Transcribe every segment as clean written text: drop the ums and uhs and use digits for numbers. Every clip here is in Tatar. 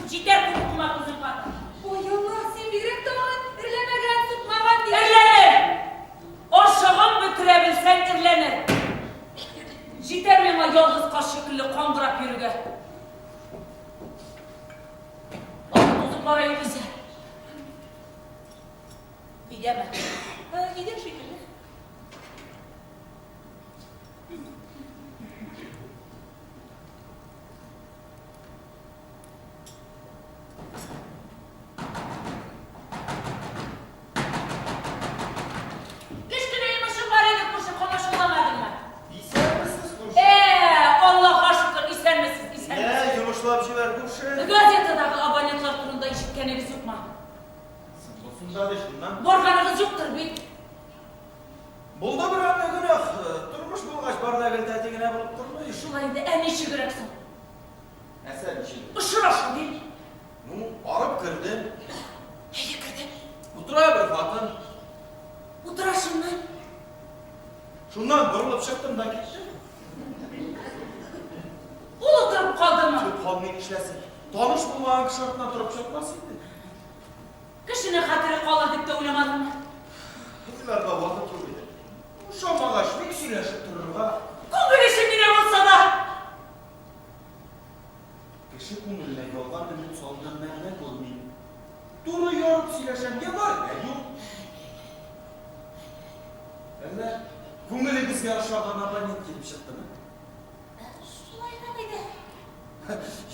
Җитәр күп укыма күзең катыр. Ой, Алла, син бигрәк тагын эрләмәгән, сукмаган дисең. Эрләнер! Орчыгын бөтерә белсәң, эрләнер. Җитәр миңа ялгыз каз шикелле каңгырап йөрергә. Вакыт узып бара югыйсә. Өйдәме? Өйдә шикелле. Кечкенә йомышым бар иде, күрше, комачауламадыммы? Исәнмесез, күрше. Ә, Аллага шөкер, исәнмесез, исәнмесез. Йә, йомышлап җибәр, күрше. Газетадагы абонентлар турында ишеткәнегез юкмы? Соң булсын да ди, шуннан. Барганыгыз юктыр бит. Булды бер андый гөнаһ. Тормыш булгач, бар да гел тәти генә булып тормый. Шулай инде, ә ничегрәк соң? Нәрсә ничек? Очрашу дим. Ну, барып кердем. Әйе, кердем. Утыра бер хатын. Утыра шуннан. Шуннан борылып чыктым да киттем. Ул утырып калдымы? Төп калмый нишләсен? Таныш булмаган кеше артыннан торып чыкмас инде. Кешенең хәтере калыр дип тә уйламадыңмы? Уйларга вакыт юк иде. Ошамагач, ник сөйләшеп торырга? Күңел өчен генә булса да! Кеше күңеленә ялган өмет салудан мәгънә күрмим. Туры ярып сөйләшәм, я бар, я юк. Әллә күңелегезгә ошаган абонент килеп чыктымы? Шулайрак иде.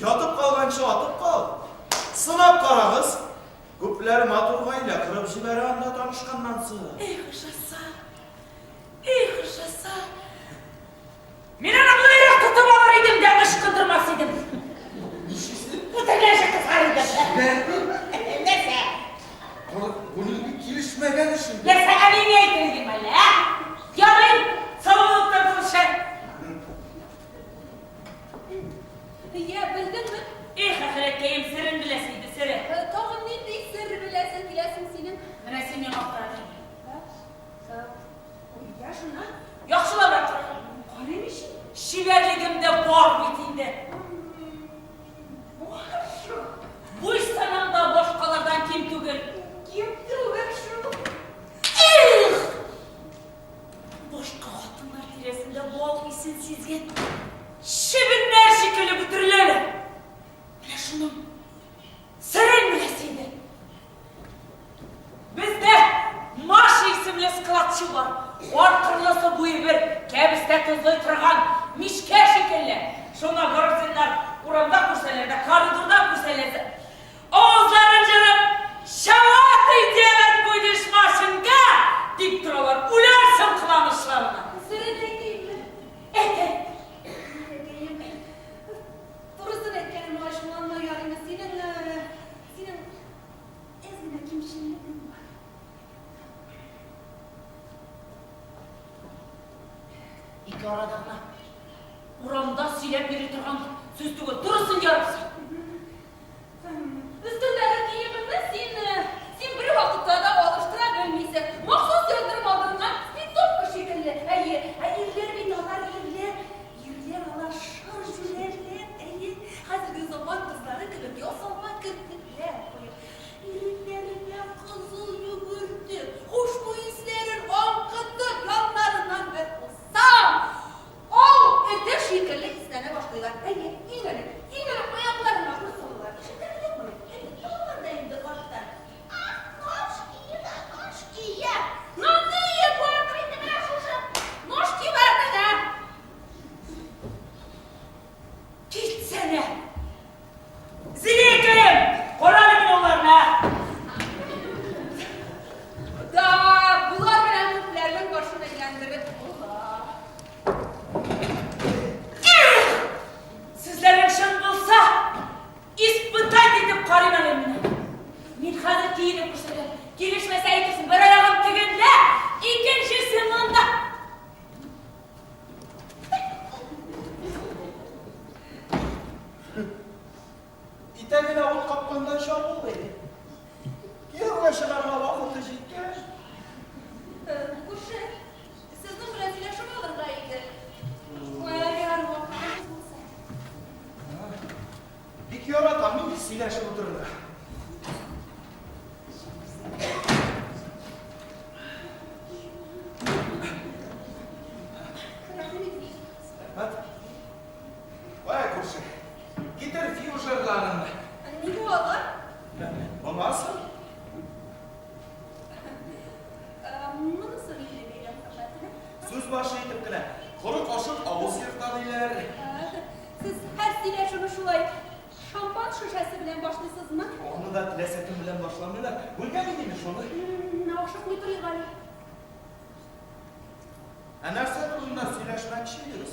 Ятып калганчы атып кал. Сынап карагыз. Күпләр матур гаилә корып җибәрә анда танышканнан соң. Эх, ошаса. Эх, ошаса. Мин аны болайрак тотып алыр идем дә ычкындырмас идем. Нишлисең? Үтәгәнче кысар идем. Нәрсә? Бу нинди килешмәгән эш инде? Нәрсә, әниеңә әйтер идем әллә, ә? Ярый, сау булып тор, күрше. Йә, белдеңме? Эх, әхирәткәем, серен беләсе иде, сере. Тагын нинди сер беләсең килә соң синең? Менә син миңа кара әле. Йә, шуннан? Яхшылабрак кара. Карыйм ич. Чибәрлегем дә бар бит инде. Бар шул. Буй-сыным да башкалардан ким түгел. Ким түгел шул. Эх! Башка хатыннар тирәсендә бал исен сизгән чебеннәр шикелле бөтереләләр. Менә шуның серен беләсе иде. Бездә Маша исемле складчы бар. Аркырлысы буе бер кәбестә тозлый торган мичкә шикелле. Шуңа гражданнар урамда күрсәләр дә, коридорда күрсәләр дә, авызларын җырып, Чего ты делать будешь, Машенька? дип торалар. Үләрсең кыланышларына. Серен әйтимме? Әйт, әйт. Әйткәем. Турысын әйткәнемә ачуланма, ярыймы? Синең, синең әз генә кимчелегең бар. Ике арада гына урамда сөйләп йөри торган сүз түгел, турысын ярып сөй. Өстеңдәге киемеңне син, син бер вакытта да алыштыра белмисең. Махсус яздырып алдырган спецовка шикелле. Әйе, ә ирләр бит алар, ирләр. Ирләр алар шыр җүләрләр. Әйе, хәзерге заман кызлары кебек ясалма керфекләр куеп, иреннәренә кызыл йөгертеп, хушбуй исләрен аңкытып, яннарыннан бер узсаң, ау эте шикелле иснәнә башлыйлар. Әйе, иң элек, иң элек аякларына күз салалар. Ишетәләр юкмы? Әйе, алар да инде карттар. Ах, ножки да, ножки, я! Нанные бардыр инде менә шушы ножкиларның, ә! Китсәнә! Зиләкәем! Кара әле менә аларны, ә! Да, болар белән күпләрнең башын әйләндереп була. Эх! Сүзләрең чын булса, испытать итеп карыйм әле менә. Мин хәзер киенеп күрсәтәм. Килешмәсә әйтерсең, бер аягым тегендә, икенчесе монда. Итәгенә ут капкандай чабулый. Кияүгә чыгарга вакыты җиткәч. Күрше, сезнең белән сөйләшеп алырга иде. Әгәр вакытыгыз булса. Бик яратам мин. Сөйләшеп утырырга. Рәхмәт. Вай, күрше. Китер фьюжерларыңны. Нигә алар? Булмасын. Монысы нинди бәйрәм хөрмәтенә? Сүз башы итеп кенә. Коры кашык авыз ерта диләр. Сез һәр сөйләшүне шулай шампан шешәсе белән башлыйсызмы? Аны да теләсә кем белән башламыйлар. Бүлгән инде шуны. Ашыкмый торыйк әле. Ә нәрсә турында сөйләшмәкче идегез?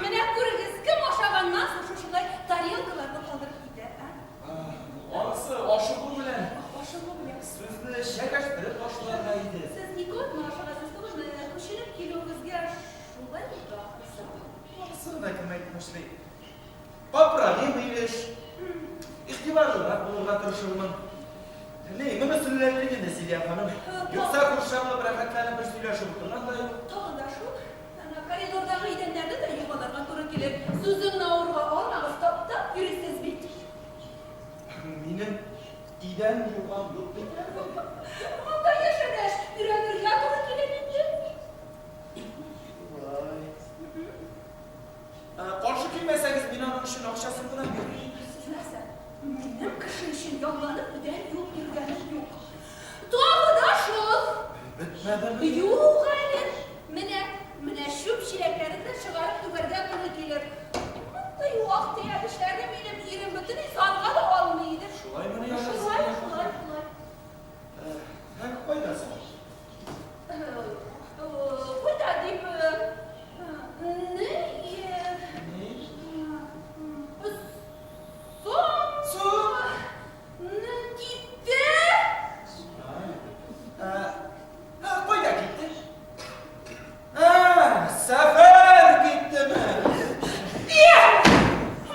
Менә күрегез, кем ашаганнан соң шушылай тарелкаларны калдырып китә, ә? Анысы ашыгу белән. Ашыгу белән. Сүзне чәкәштереп башларга иде. Сез ике атна ашыгасыз түгелме? Күченеп килүегезгә шулай булды ахрысы. Анысы да кем әйтмешли. Поправимый эш. Игътибарлырак булырга тырышырмын. Ни, моны сөйләрлек инде, Силия ханым. Юкса күрше алып рәхәтләнеп бер сөйләшеп утырган да юк. Тагын да шул, әнә коридордагы идәннәрне дә югаларга туры килер. Сүзеңне авырга алмагыз, таптап йөрисез бит. Минем идән юган юк бит әле. Монда яшәгәч, өйрәнергә туры килер инде. Шулай. Каршы килмәсәгез, мин аның өчен акчасын гына бирмим. Сез нәрсә? Минем кеше өчен ялланып идән юып йөргәнем юк. Тагы да шул. Бетмәдеме? Юк әле. Менә, менә чүп чиләкләрен дә чыгарып түгәргә туры килер. Мондый вак-төяк эшләрне минем ирем бөтенләй санга да алмый иде. Шулаймыни Шулай, әле? шулай, шулай. Һәм кайда соң? Кайда дип, ни? Ни? Соң. Соң. Китте. Кайда китте? Сәфәр киттеме? Ия!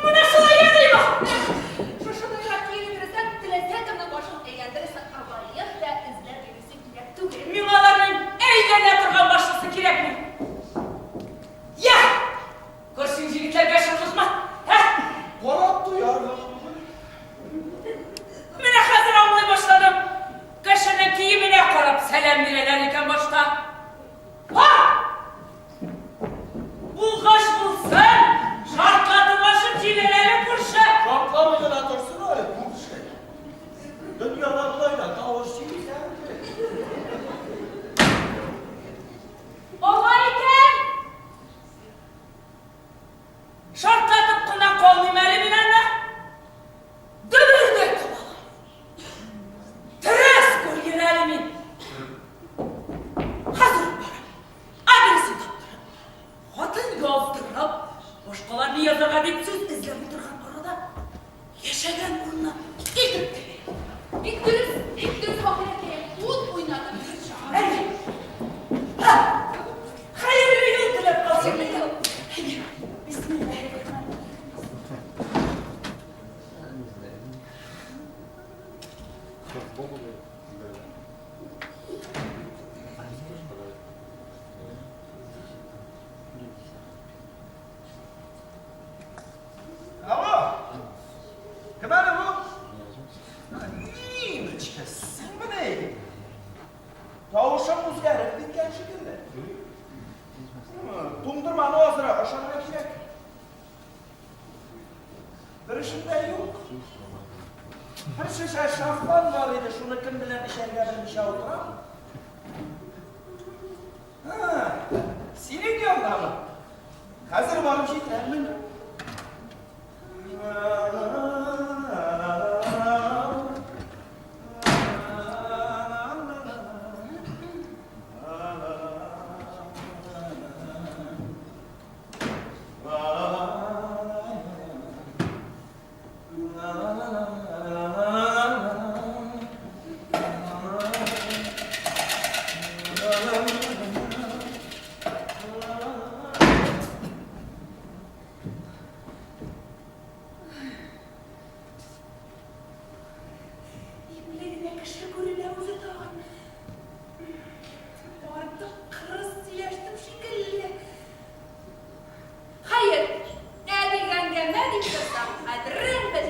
Менә шулай ярыймы? Шушындыйрак киенеп йөрсәң, теләсә кемнең башын әйләндерерсең, абаеп та эзләп йөрисе кирәк түгел. Миңа аларның әйләнә торган башлысы кирәкми. Я! Күршең егетләргә шатлыкмы? Ә? Карап туярлык түгел. Менә хәзер аңлый башладым. Кешенең киеменә карап сәлам бирәләр икән башта. Ха! Булгач булсын, шартлатып ачып җибәр әле, күрше. Шартламый гына торсын әле, күрше. Дөньяда болай да тавыш җитәрлек. Алай икән. Шартлатып кына калмыйм әле мин аны. Дөбердәтеп алам. Терес күргән әле мин. Хәзер үк барам. Адресын таптырып, хатын яздырып, башкалар ни язарга дип сүз эзләп утырган арада яшәгән урынына илтеп тә бирәм. Бик дөрес, бик дөрес, ахирәткәем. Ут уйнатып йөреп чыгар. Әйе. Һа! Хәерле юл теләп калсын. Әйе. Бисмиллаһир-рахманир-рахим. Алло! Кем әле бу? Ниночка, синмени? Тавышың үзгәреп киткән шикелле. Туңдырманы азрак ашарга кирәк. Бер эшем дә юк. Бер шешә шампан бар иде, шуны кем белән эчәргә белмичә утырам. Синең яндамы? Хәзер барып җитәрмен. Ипле генә кеше күренә үзе тагын. Артык кырыс сөйләштем шикелле. Хәер, ә дигәнгә мә дип торсаң, кадерең бел.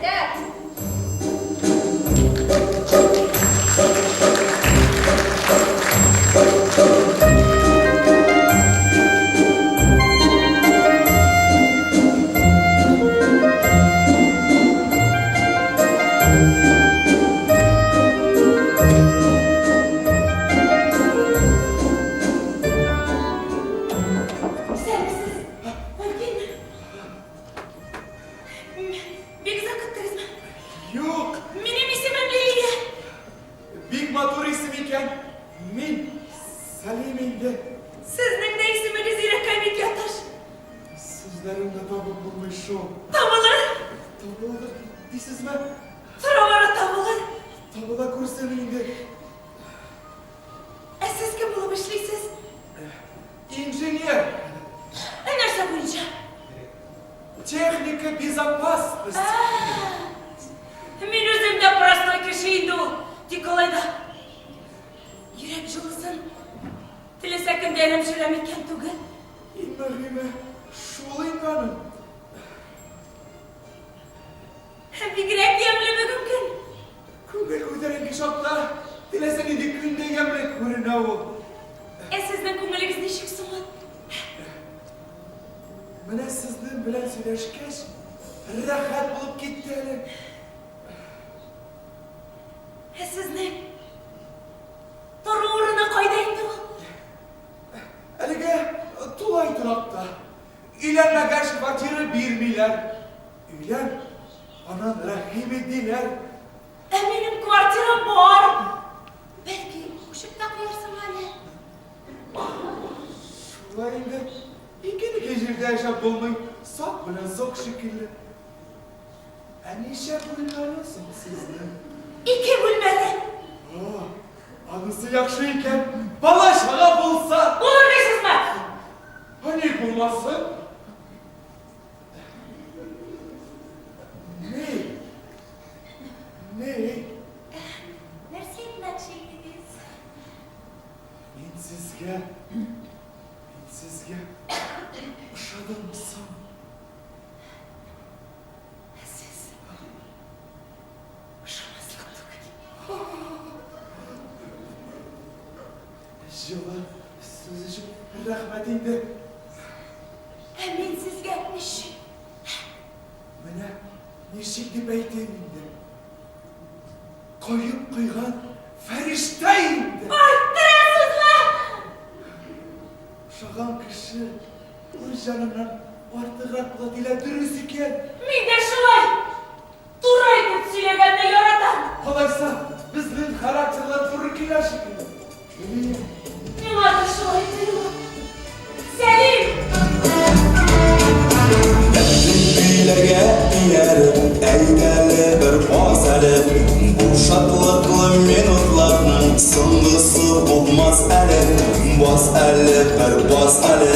Юк. Минем исемем Лилия. Бик матур исем икән. Мин Сәлим инде. Сезнең дә исемегез йөрәккә бик ятыш. Сүзләрен дә табып булмый шул. Табылыр. Табылыр дисезме? Тора-бара табылыр. Табыла күрсен инде. Ә сез кем булып эшлисез? Инженер. Ә нәрсә буенча? Техника безопасности. Мин үзем дә простой кеше инде ул. Тик алай да йөрәк җылысын теләсә кемгә әрәмшәрәм иткән түгел. Иң мөһиме шул инде аның. Бигрәк ямьле бүген көн. Күңел күтәренке чакта теләсә нинди көн дә ямьле күренә ул. Ә сезнең күңелегез ничек соң ул? Менә сезнең белән сөйләшкәч, рәхәт булып китте әле. Ә сезнең тору урыны кайда инде ул? Әлегә тулай торакта. Өйләнмәгәч квартира бирмиләр. Өйлән, аннан рәхим ит диләр. Ә минем квартирам бар. Бәлки, күчеп тә куярсың әле. Шулай инде. Ике-ике җирдә яшәп булмый. Сак белән сок шикелле. Ә ничә бүлмәле соң сезнең? Ике бүлмәле. О, анысы яхшы икән. Бала-чага булса. Булыр дисезме? Ә ник булмасын? Ни? Ни? Нәрсә әйтмәкче идегез? Мин сезгә, мин сезгә ошадым соң? Ә сез ошамаслык түгел. Җылы сүз өчен рәхмәт инде. Ә мин сезгә ничек? Менә ничек дип әйтим инде. Коеп куйган фәрештә инде. Арттырасызмы? Ошаган кеше үз җаныннан артыграк була диләр, дөрес икән. Мин дә шулай туры итеп сөйләгәнне яратам. Алайса, безнең характерлар туры килә шикелле. Лилия. Миңа да шулай тоела. Сәлим! Дәртле көйләргә ияреп, әйдәле бер бас әле. Бу шатлыклы минутларның соңгысы булмас әле. Бас әле, бер бас әле,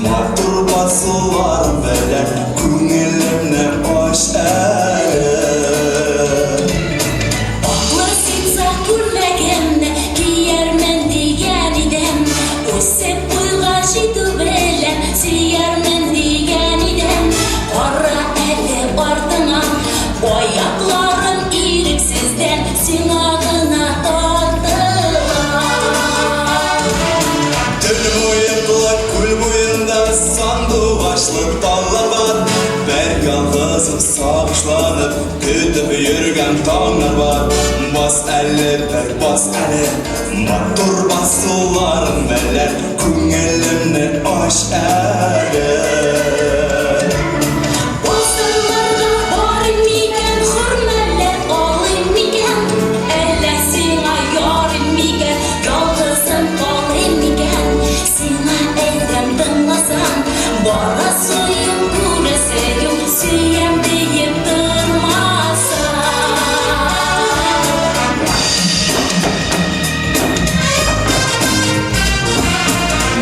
матур басулар белән күңелемне ач әле. Атлы ситса күлмәгемне киярмен дигән идем. Үсеп буйга җитү белән сөярмен дигән идем. Кара әле артыңа, аякларым ирексездән сиңа гына тартыла. Төн буенлы күл буенда сандугачлы таллар бар. Бер ялгызым сагышланып көтеп йөргән таңнар бар. Бас әле, бер бас әле, матур басуларың белән күңелемне ач әле. Базарларга барыйм микән, хөрмәләр алыйм микән? Әллә сиңа ярыйм микән, ялгызым калыйм микән? Сиңа әйтәм, тыңласаң, барасы юк, күрәсе юк, сөям диеп тормасаң.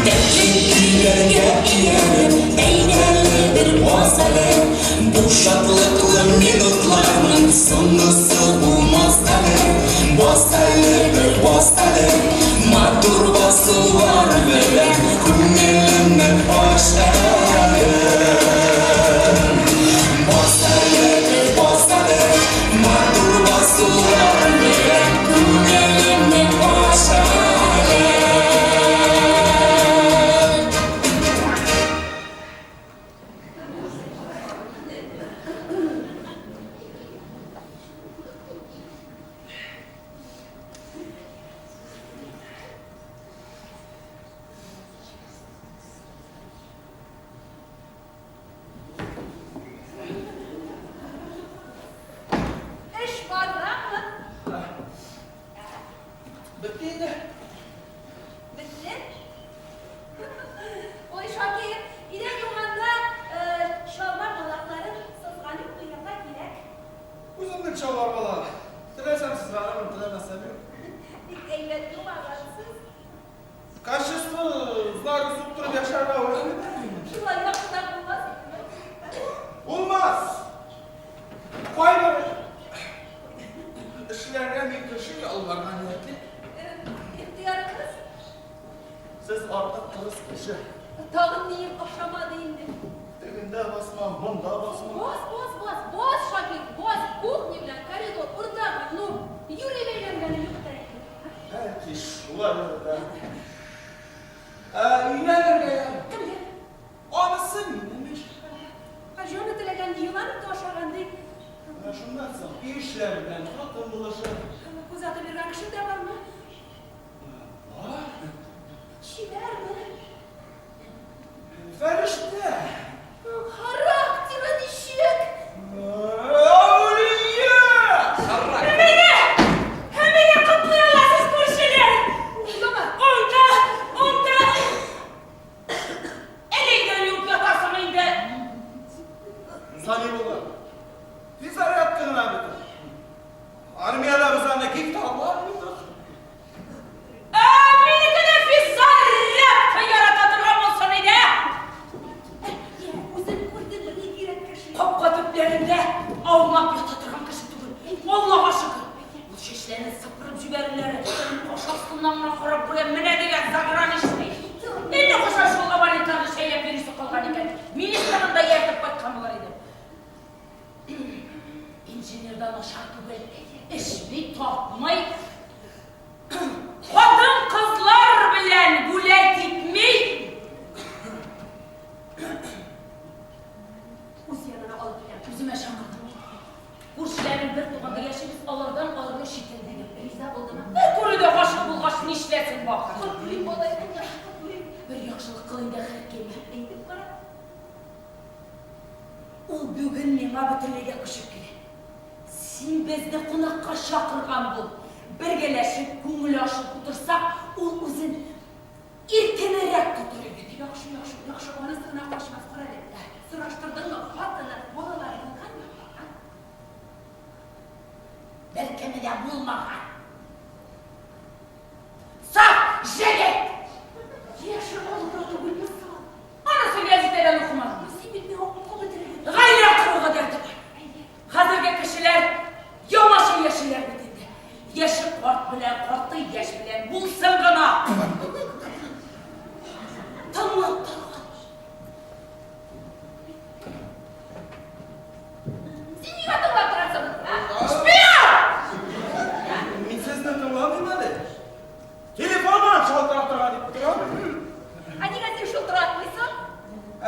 Дәртле көйләргә ияреп, әйдәле бер бас әле. Бу шатлыклы минутларның соңгысы булмас әле. Бас әле, бер бас әле, матур басулар белән күңелемне ач әле. Бас әле, бер бас әле, матур басулар белән Күңелемне ач әле. Эш Үземнең чалбар бала. Теләсәм сызганырмын, теләмәсәм юк. Бик әйбәт юмагансыз. Качество знагы суктырып яшәргә уйламыйм. Шулай яхшырак булмас идеме? Булмас! Кайбер эшләргә мин кеше ялларга ниятли. Ихтыярыгыз. Сез артык кырыс кеше. Тагын нием ошамады инде? Тегендә басма, монда басма. Бас, бас, бас, бас, Шакир, бас, кухня белән коридор уртак, ну, юри бәйләнгәне юк та инде. Бәлки шулай да. Ә, өйләнергә ярый. Кемгә? Анысы минем эш. Ә җаны теләгән елан ите ашаган ди. Менә шуннан соң өй эшләре белән хатын булышыр. Күз атып йөргән кеше дә бармы? Бар. Чибәрме? Фәрештә. Характеры ничек? Әүлия! Характер. Мине! Мине котлый аласыз, күршеләр! Улдымы? Унда, унда! Әлегә юк ятасың инде. Сани булды. Физзарядка гына бит. Армиядә без аны кик таба идек. Ә минеке дә физзарядка ярата торган булсын иде. Үзең күрдеңме, ни кирәк кеше? Капка төпләрендә аунап ята торган кеше түгел. Аллага шөкер. Ул чәчләрен сыпырып җибәрүләре, каш астыннан гына карап куя, менә дигән заграничный. Әллә кайчан шул абонентларны шәйләп йөрисе калган икән. Министрын да ияртеп кайткан булыр иде. Инженердан начар түгел, эшли тартмый. Хатын-кызлар белән гулять итми. Үз янына алып киләм. Үземә чакырдым. Күршеләрем бер туганда яшибез, алардан аерылу читен дидем. Риза булдымы? Бер күрүдә гашык булгач, нишләсен бахыр? Котлыйм, балайны, котлыйм. Бер яхшылык кыл инде, ахирәткәем. Әйтеп кара. Ул бүген миңа бөтенләйгә күчеп килә. Син безне кунакка чакырган бул. Бергәләшеп, күңел ачып утырсак, ул үзен иркенрәк тотыр иде. Яхшы, яхшы, яхшы, анысы гына качмас, кара әле. Сораштырдыңмы, хатыны, балалары булганмы? А? Беркеме дә булмаган. Саф җегет! Яше олыда түгелме соң? Анысы гәзитәдән укымадым. Син бит миңа укып бетерергә. Гаилә коруга дәрте бар. Әйе. Хәзерге кешеләр яңача яшиләр бит инде. Яше карт белән, карты яшь белән булсын гына. Тыңлап торган. Син нигә тыңлап торасың? А? Шпион! Мин сезне тыңламыйм әле. Телефоннан шалтырап тора дип торам. Ә нигә син шылтыратмыйсың? Ә.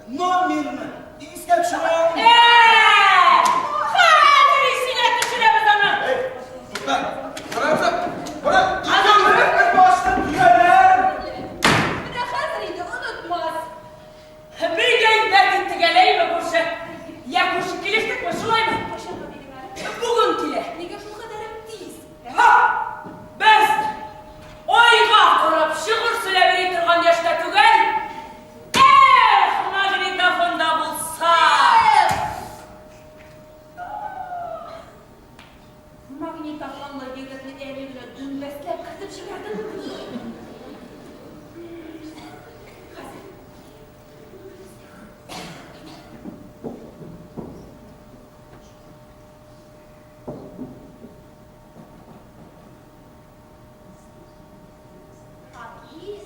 Номерны искә төшерә алмыйм. Ә! Хәзер исеңә төшерәбез аны. Эй, тукта. Карагыз, бара, икәүләп бер башны төяләр. Менә хәзер инде онытмас. Бик әйбәт иттек әләйме, күрше? Я, күрше, килештекме, шулаймы? Кайчанга дидең әле? Бүген килә. Нигә шул кадәр тиз? Ха! Без айга карап шигырь сөйләп йөри торган яшьтә түгел. Эх, магнитофонда булса! Эх! Магнитофонлы егетне әни белән дөмбәсләп кертеп җибәрдеңме? Хәзер. Шакир. Шакир.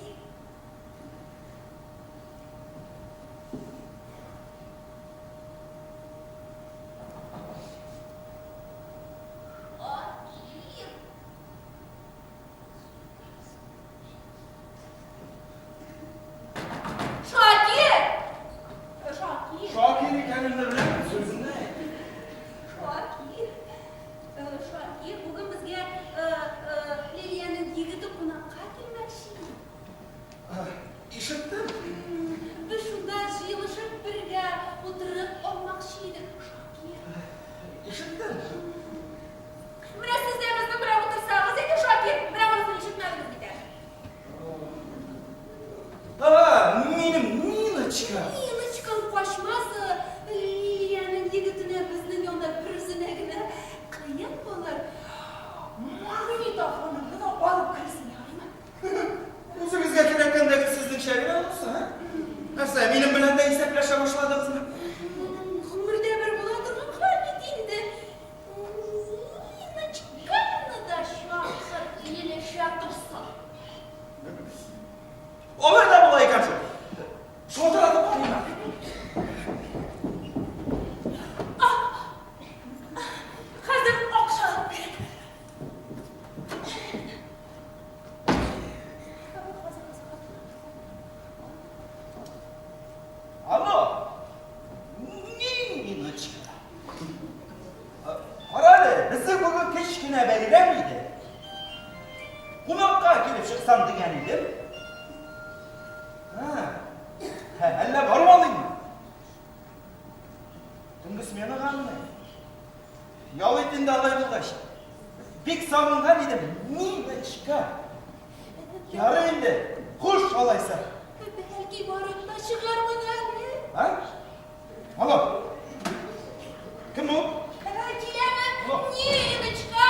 кечкенә бәйрәм иде. Кунакка килеп чыксам дигән идем. Һа. Әллә барып алыйммы? Төнге сменагамы? Ял ит инде алай булгач. Бик сагынган идем, Ниночка. Ярый инде, хуш алайса. Бәлки барып та чыгармын әле. А? Алло. Кем ул? Киләме? Ниночка!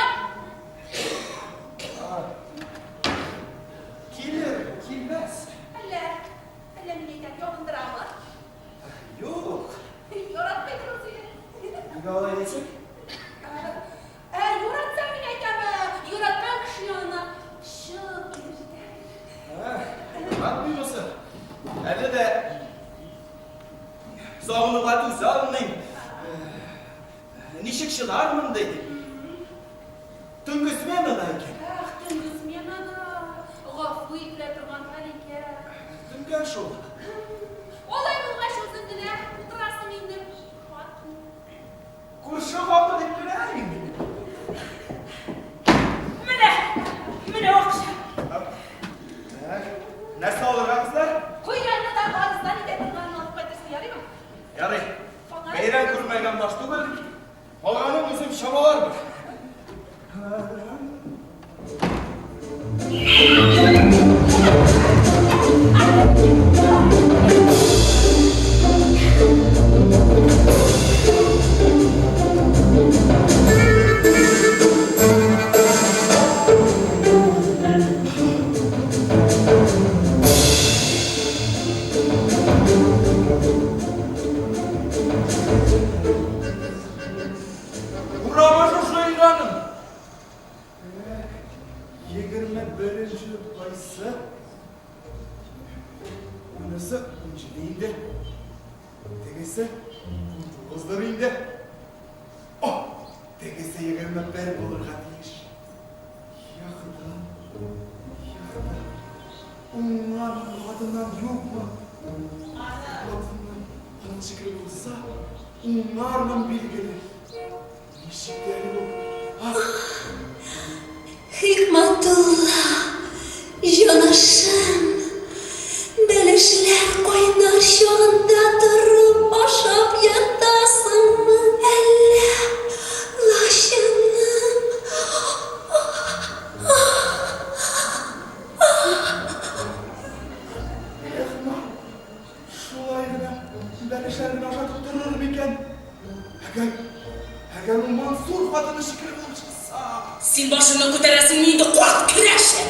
Килер, килмәс. Әллә, әллә мин әйтәм, ягындырамы? Юк. Яратмыйдыр ул сине. Нигә алай дисең? Ә яратсам, мин әйтәм, яраткан кеше янына чыгып килеп җитә. Яратмыймысы? Әле дә сагынуга түзә алмыйм. Ничек чыдармын ди. Төнге сменада икән. Ах, төнге сменада. Гафу ителә торган хәл икән. Төнгә шул. Алай булгач үзең генә утырасың инде. Хатын. Күрше хакы дип кенә инде. Менә, менә акча. Так, нәрсә алырга, кызлар? Куянны да арыздан итә торганын алып кайтырсың, ярыймы? Ярый. Бәйрәм күрмәгән баш түгел. Калганын үзем чамалармын. Урамы шушы өйгәнем. 21-нче кайсы? Монысы 17 инде. Тегесе 19-дыр инде. О, тегесе 21 булырга тиеш. Я Хода, я Хода. Уңган хатыннан юкмы? Хатыннан хатын шикелле булса, уңармын билгеле. Ничек тә әле ул? Ах! Хикматулла, җанашым, бәлешләр кайнар чагында торып ашап ятасыңмы әллә, лачыным? Эх, ма, шулай гына бәлешләрен ашатып торыр микән? Әгәр, әгәр ул Мансур хатыны шикелле булып чыкса? Син башыңны күтәрәсеңме инде, карт керәшен?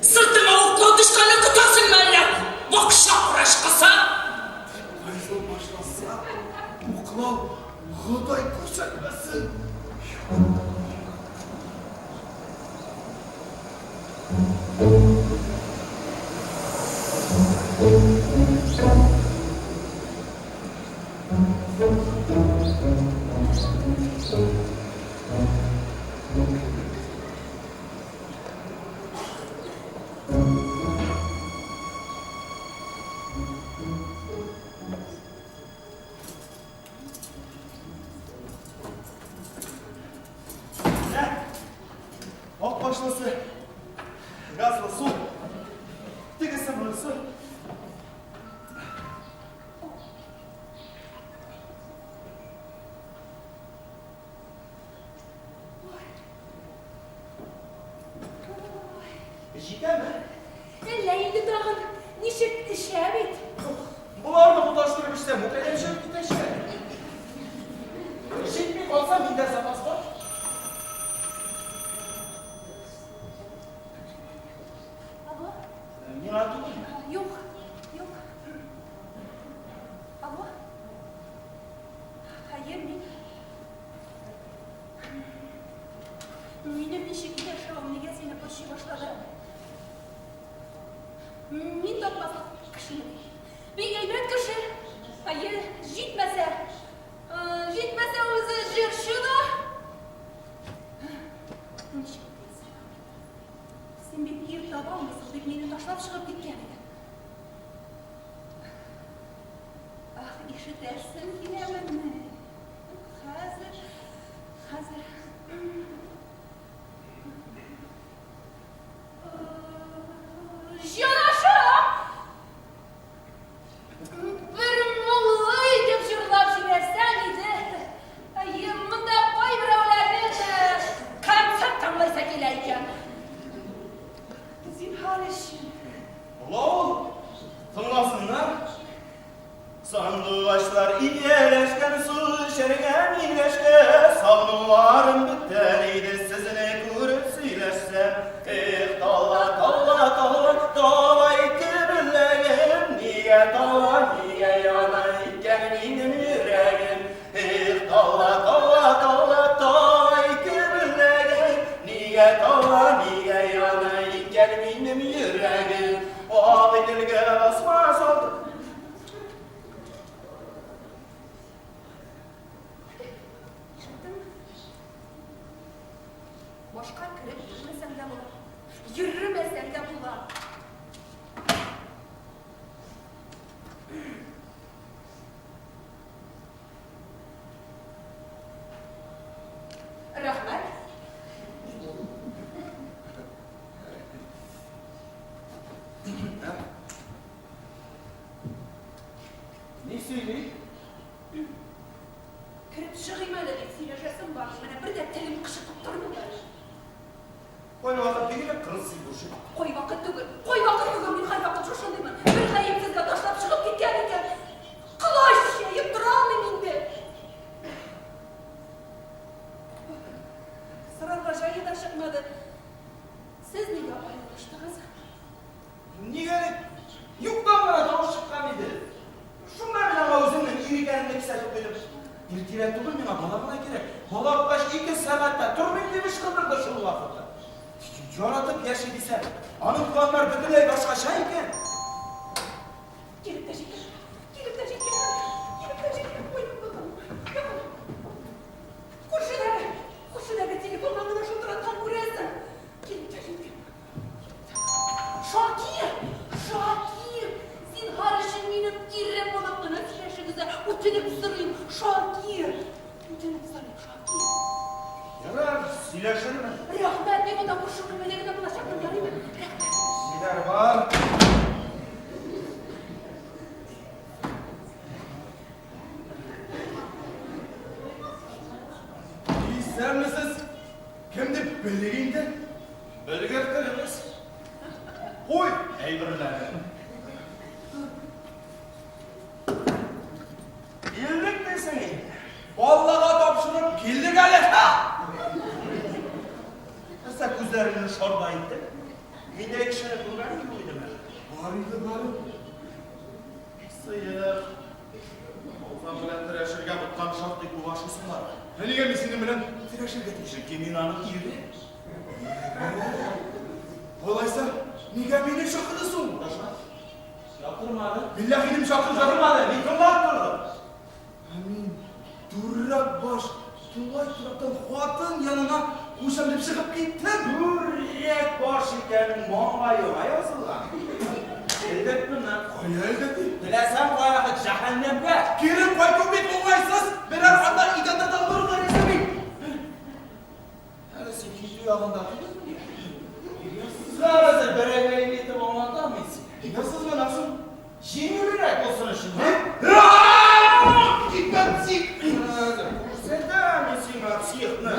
Сыртыңа уклау төшкәнне көтәсеңме әллә, бакча карачкысы? Дип кайгы башласа, уклау, Ходай күрсәтмәсен! Менә ак башлысы, газлы су, тегесе монысы. Җитәме? Әллә инде тагын ничек эчә бит. Боларны буташтырып эчсәм, үкәләп чыгып китәчәк. Җитми калса, миндә запас бар. Алло? Миңа түгел. Юк, юк. Алло? Хәер, мин... Минем ничек яшәвем нигә сине борчый башлады? Мин тапмаслык кешеме? Бик әйбәт кеше. Хәер, җитмәсә, җитмәсә үзе җырчы да. Ничек дисең? Син бит ир таба алмыйсың дип мине ташлап чыгып киткән идең. Ах, ишетәсең киләмени? Хәзер, хәзер. Кергән миләшкә, сагынуларым бетәр иде, сезне күреп сөйләшсәм. Эх, тала, тала, тала, тала ике беләгем, нигә тала, нигә яна икән минем йөрәгем? Эх, тала, тала, тала, тала ике беләгем, нигә тала, нигә яна икән минем йөрәгем? Агыйделгә басма салды. Ишеттеңме? Башка кереп йөрмәсәң дә була. Йөрмәсәң дә була. Рәхмәт. Ни сөйли? Кереп чыгыйм әле дип сөйләшәсем бар. Менә бер дә телем кычытып тормый әле. Кайвакыт бигрәк кырыс сөйләшә. Кайвакыт түгел, кайвакыт түгел, мин һәрвакыт шушындыймын. Бер гаепсезгә ташлап чыгып киткән икән. Колач җәеп тора алмыйм инде. Сорарга җае да чыкмады. Сез нигә аерылыштыгыз? Нигә дип, юктан гына тавыш чыккан иде. Шунда мин аңа үземнең ир икәнемне кисәтеп куйдым. Ир кирәк түгел, миңа бала гына кирәк. Бала укыгач ике сәгать тә тормыйм дип ычкындырды шул вакытта. Яратып яши дисәң, аның планнар бөтенләй башкача икән. Килеп тә җиткән. Килеп тә җиткән. Килеп тә җиткән. Ой, Күршедәге, күршедәге телефоннан гына шылтыраткан күрәсең. Килеп тә җиткән. Шакир! Шакир! Зинһар өчен минем ирем булып кына сөйләшегез дә, үтенеп сорыйм, Шакир! Үтенеп сорыйм, Шакир. Ярар, сөйләшермен. Рәхмәт, мин монда күрше бүлмәдә генә булачакмын, ярыймы? Рәхмәт. Ниләр бар? Исәнмесез. Кем дип белик инде? Белгертербез. Куй әйберләрен. Килдек дисең инде. Аллага тапшырып килдек әле. Нәрсә күзләреңне шарда итте? Миндәй кешене күргәнең юк идеме? Бар иде, бар. Сыек. Алхан белән терәшергә боткам шактый күп ашыйсың бар. Ә нигә мин синең белән терәшергә тиеш? Чөнки мин аның ире. Алайса, нигә мине чакырды соң? Дашма. Чакырмады. Билләһи идем чакырды. Чакырмады, мин тыңлап тордым. Ә мин дурак баш, тулай торактан хатын янына кушам дип чыгып киттем. Дүрәк баш икәнең маңгаема язылган. Элдерт моннан. Кая элдерт? Теләсәң кая, җәһәннәмгә. Кире кайту бик уңайсыз. Берәр анда идәндә дә торырга риза бит. Әле син китү ягында түгелмени? Сразу берәгәйле итеп аңлатам мин сиңа. Нигә сызланасың? Җиңелрәк булсын өчен. Китмә, псих! Күрсәтәм мин сиңа психны.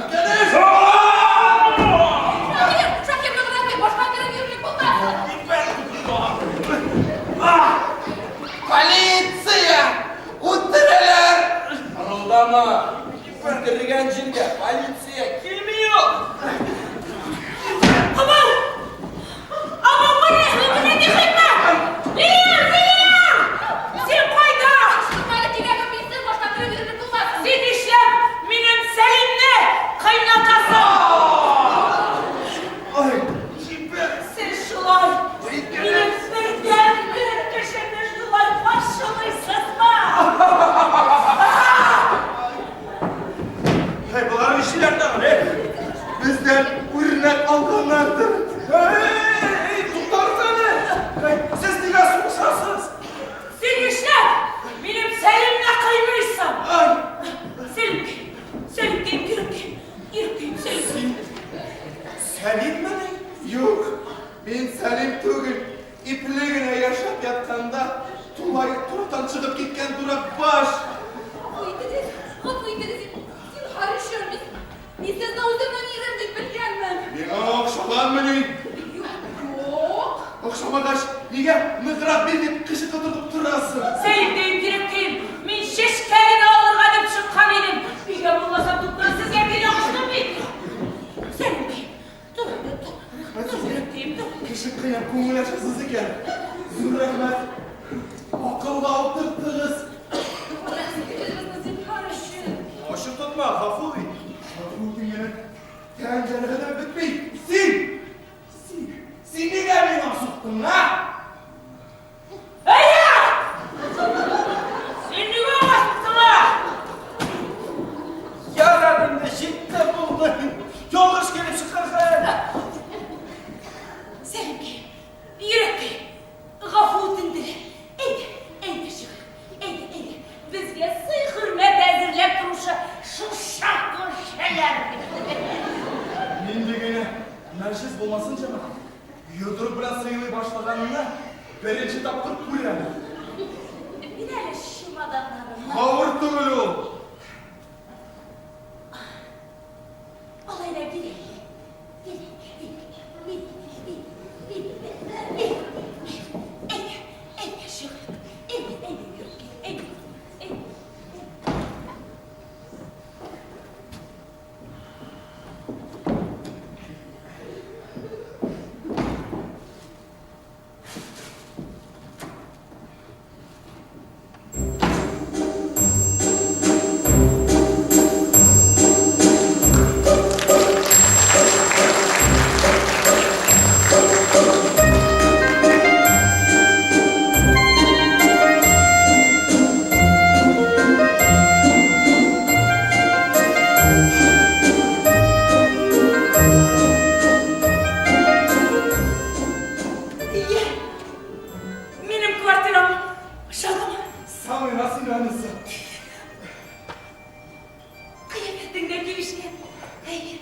Шакир, Шакир, ныграк бир, башка кереп йөрерлек булмасын. Полиция! Үтерәләр! Пырылдама. Үтергән җиргә полиция килми ул. Абау! Абау, менә, менә ни хикмәт! Лия, Лия! Син кайда? Кычкырма әле, кирәгем бетсен, башка кереп йөрерлек булмасын. Син нишләп минем Сәлимне кыйнатасың? Ай, җибәр! Сез шулай минем бердәнбер кешемне шулай каршылыйсызмы? Һәй, болар нишлиләр тагын, эй? Бездән үрнәк алганнардыр. Эй, туктагыз әле! Һәй, сез нигә сугышасыз? Син нишләп минем Сәлимне кыйныйсың? Ай! Сәлим, Сәлим, иркәм, иркәм, Сәлим. Сәлиммени? Юк, мин Сәлим түгел. Ипле генә яшәп ятканда, тулай торактан чыгып киткән дурак баш. Гафу итегез, гафу итегез, зинһар өчен, мин, мин сезне үземнең ирем дип белгәнмен. Миңа охшаганмыни? Юк, юк. Охшамагач, нигә ныграк бир дип кычытып торасың? Сәлим, дим, иркәм, мин чәчкә генә алырга дип чыккан идем. ачасыз икән. Зур рәхмәт. Акылга утырттыгыз. Үзебезне зинһар өчен. Ачык тотма, гафу ит. Гафу үтенгән тән җәрәхәте бетми. Син! Син! Син нигә миңа суктың, а? Әйе! Син нигә аңа суктың, а? Ярар инде, җитте булды. Ялгыш килеп чыккан хәл. Сәлимкәем, йөрәккәем, гафу үтенде. Әйдә, әйдә чыгыйк. Әйдә, әйдә. Безгә сый-хөрмәт әзерләп торучы шушы күршеләр. Нинди генә мәҗлес булмасын, җәмәгать. Йодрык белән сыйлый башлаганны беренче тапкыр күрәм. Мин әле чемоданнарымны. Авыр түгел ул. Алай да бир әле. Бир, бир, бир, бир, бир, бир. Әйдә, әйдә чыгыйк. Әйдә, әйдә, йөрәккәем, әйдә, әйдә. Ие, минем квартирам ошадымы? Самый раз инде анысы. Кыяфәтең дә килешкән. Әйе.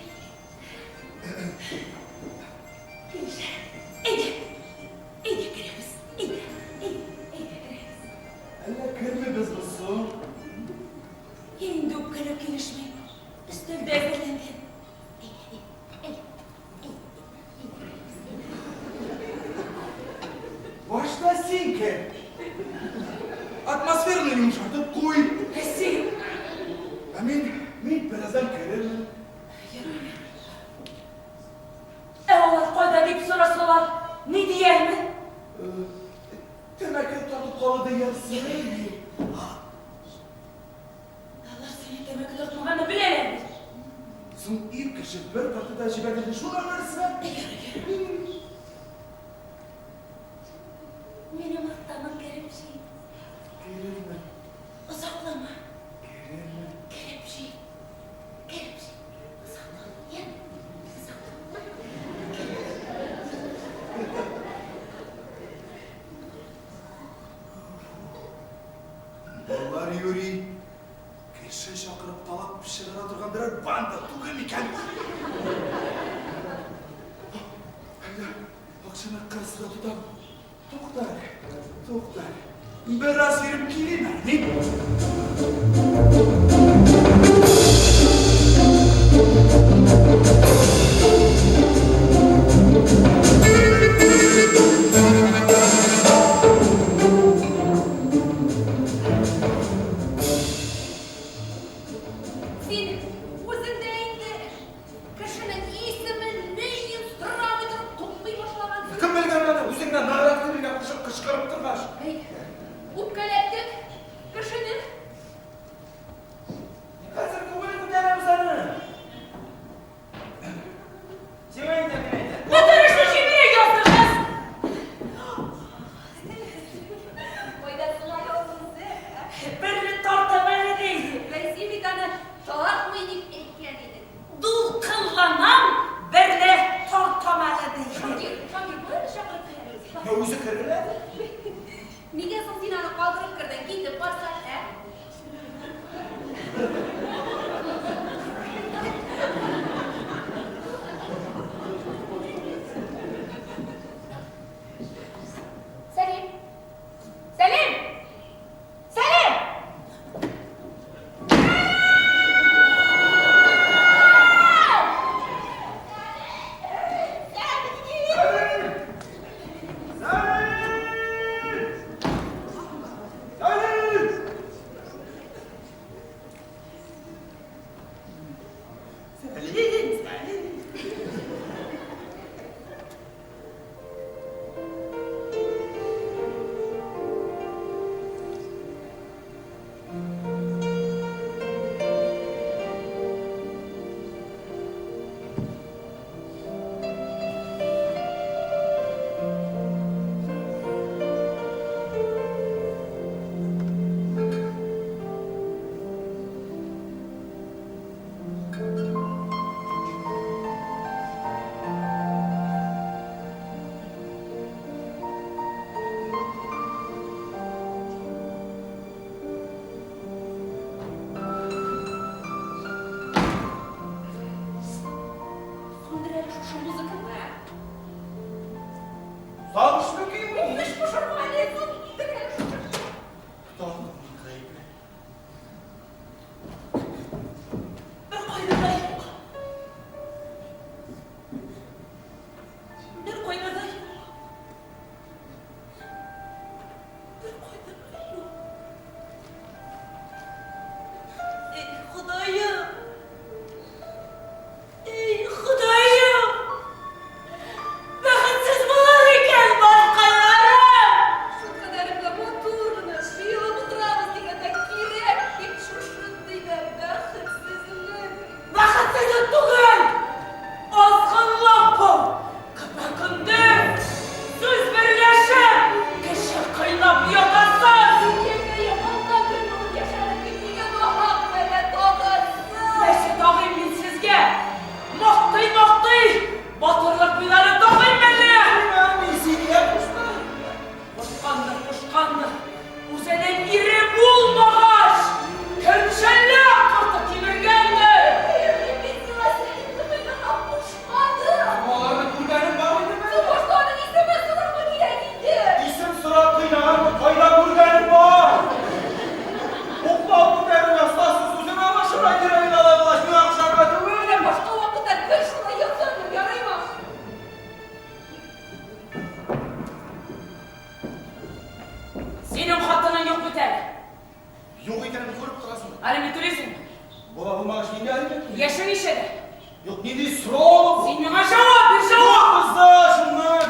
Килешә. Әйдә, әйдә керәбез. Әйдә, әйдә, әйдә керәбез. Әллә кермибезме соң? Инде үпкәләү килешми. Өстәлдә әзерләнгән. Әйдә, әйдә, әйдә, әйдә, әйдә. Башта син кер. Атмосфераны йомшартып куй. Ә син? Ә мин бераздан керермен. Ярый. Ә алар кайда дип сорасалар, ни диярмен? Тәмәке тартып калды диярсең. Алар синең тәмәке тартмаганны беләләр бит. Соң ир кеше бер тартты да җибәрде, шул нәрсә. Ярый. Минем арттан кереп җит. Керермен. Озаклама. Керермен. Кереп җит. Кереп җит. Озаклама. Я? Озаклама. Болар юри кеше чакырып талап чыгара торган берәр банда түгел микән? Әллә акчаны кассада тотам. Тукта әле, тукта әле. Бераз йөреп килим әле мин. Син үзең дә инде кешенең исемен, неен сорамый торып туктый башлагансың. Кем белгән аны, үзеңнән ныграк керергә кушып кычкырып торгач. Әй, үпкәләттек кешене. Хәзер күңел күтәрәбез аны. Сиңа әйтәм, мин әйтәм. Бөтен эшне җимерә яздыгыз. Кайда соң әле ул үзе? Берне тартам әле ди. Бәй, син бит аны тартмый дип әйткән идең. Дулкынланам, берне тартам әле ди. Шакир, Шакир, кая чакырып керәбез? Я үзе керер әле. Нигә соң син аны калдырып кердең? Китеп барса, ә? Сәлим! Сәлим! Сәлим! Сәлим! Сәлим! Сәлим! Шушы музыканы, ә? Сагышлы көй бу. Эч пошырма әле, соң киттек әле шушы. Тагын мин гаепле. Бер кайда да юк. Бер кайда да юк. Бер кайда да юк. Эй, Ходаем! Эй, Ходаем! Бәхетсез булыр икән башкаларым! Шулкадәр дә матур гына җыелып утырабыз дигәндә кирәк бит шушындый да бәхетсезлек. Бәхетсезлек түгел! Азгынлык бу! Көпә-көндез сүз берләшеп, кеше кыйнап ятасыз! Дөньяга алда көн булып яшәдек бит, нигә нахак бәла тагасыз? Нәрсә тагыйм мин сезгә? Мактый-мактый, батырлык медале тагыйм әллә? Мин сине куштым. Кушкандыр, кушкандыр. Үзенең ире булмагач, көнчеллек корты кимергәндер. Мин бит сиңа Сәлимне кыйнарга кушмадым. Аларны күргәнем бар идеме? Сугышта аның исемен сорарга кирәк инде. Исем сорап кыйнаганны кайда күргәнем бар? Уклау күтәрү остасы үзенә алышырга кирәк иде алай булгач, миңа охшарга түгел. Менә башка вакытта гел шулай язармын, ярыймы? Синең хатының юк бит әле. Юк икәнен күреп торасың. Алимент түлисеңме? Бала булмагач нинди алимент түлим? Яшең ничәдә? Юк, нинди сорау бу? Син миңа җавап бир, җавап! Кызда шуннан.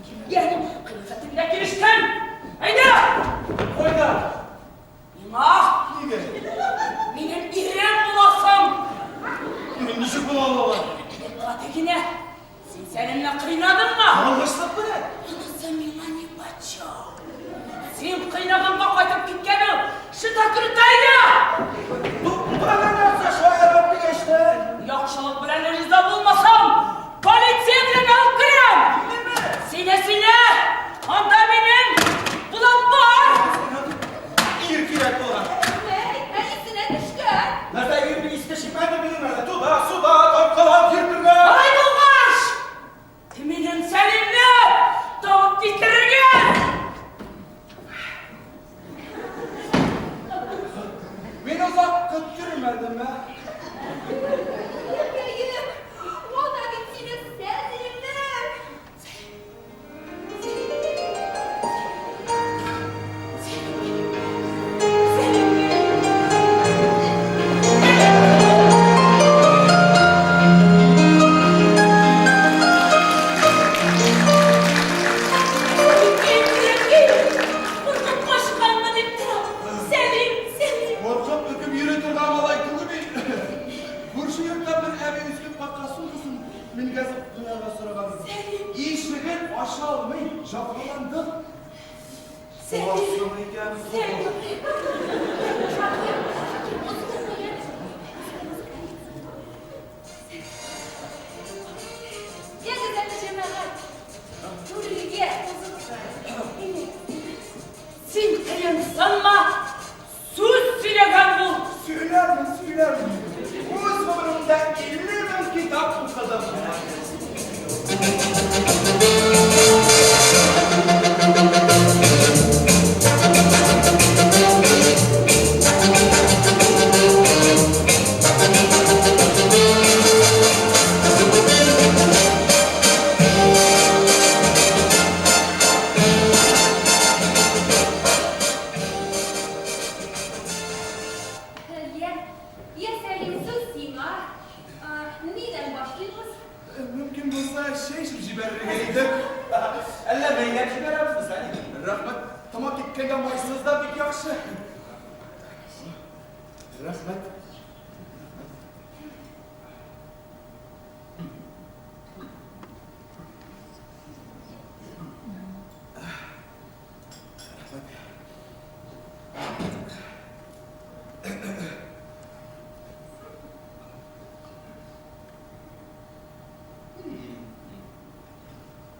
Киемгәнем, кыяфәтеңдә килештем. Әйдә! Кайда? Миңа Нигә? минем ирем буласың. Мин ничек була алам? Гади генә. Син Сәлимне кыйнадыңмы? Ялгышлык белән. Анысы миңа нипочем. Син кыйнаганга кайтып киткән ул. Шыта крутая! Туктаган нәрсә шаярып дигәч тә. Яхшылык белән риза булмасам, полиция белән алып керәм. Сине, сине! Анда минем булат бар! Ир кирәк булган. Әй, ә исенә төшкән. Нәрсә ирнең иске чикмәне минем әле. Туда, суда, тарткалап йөртергә. Алай булгач, минем Сәлимне табып китерергә! Мин озак көттермәдем, ә? Әйем, ана бит синең Сәлимең. Куркып качканмы дип торам. Сәлим, Сәлим. Коркып өкеп йөри торган малай түгел мин. Күрше йортта бер әби өскеп капка сумкасын менгезеп куярга сораган. Ишеген ача алмый, җәфаландык. Сәлим. Буласың икән Сәлим. соң. Ягез әле, җәмәгать. Түргә узыгыз. Син кыенсынма, сүз сөйләгән бул. Сөйләрмен, сөйләрмен. Үз гомеремдә 50 мең китап укыдым. Я, я Сәлим, сүз сиңа. Нидән башлыйбыз? Мөмкин булса, чәй эчеп җибәрергә идек. Әллә мәйләп җибәрәбезме, Сәлим? Рәхмәт, тамак кипкәнгә майсыз да бик яхшы. Рәхмәт.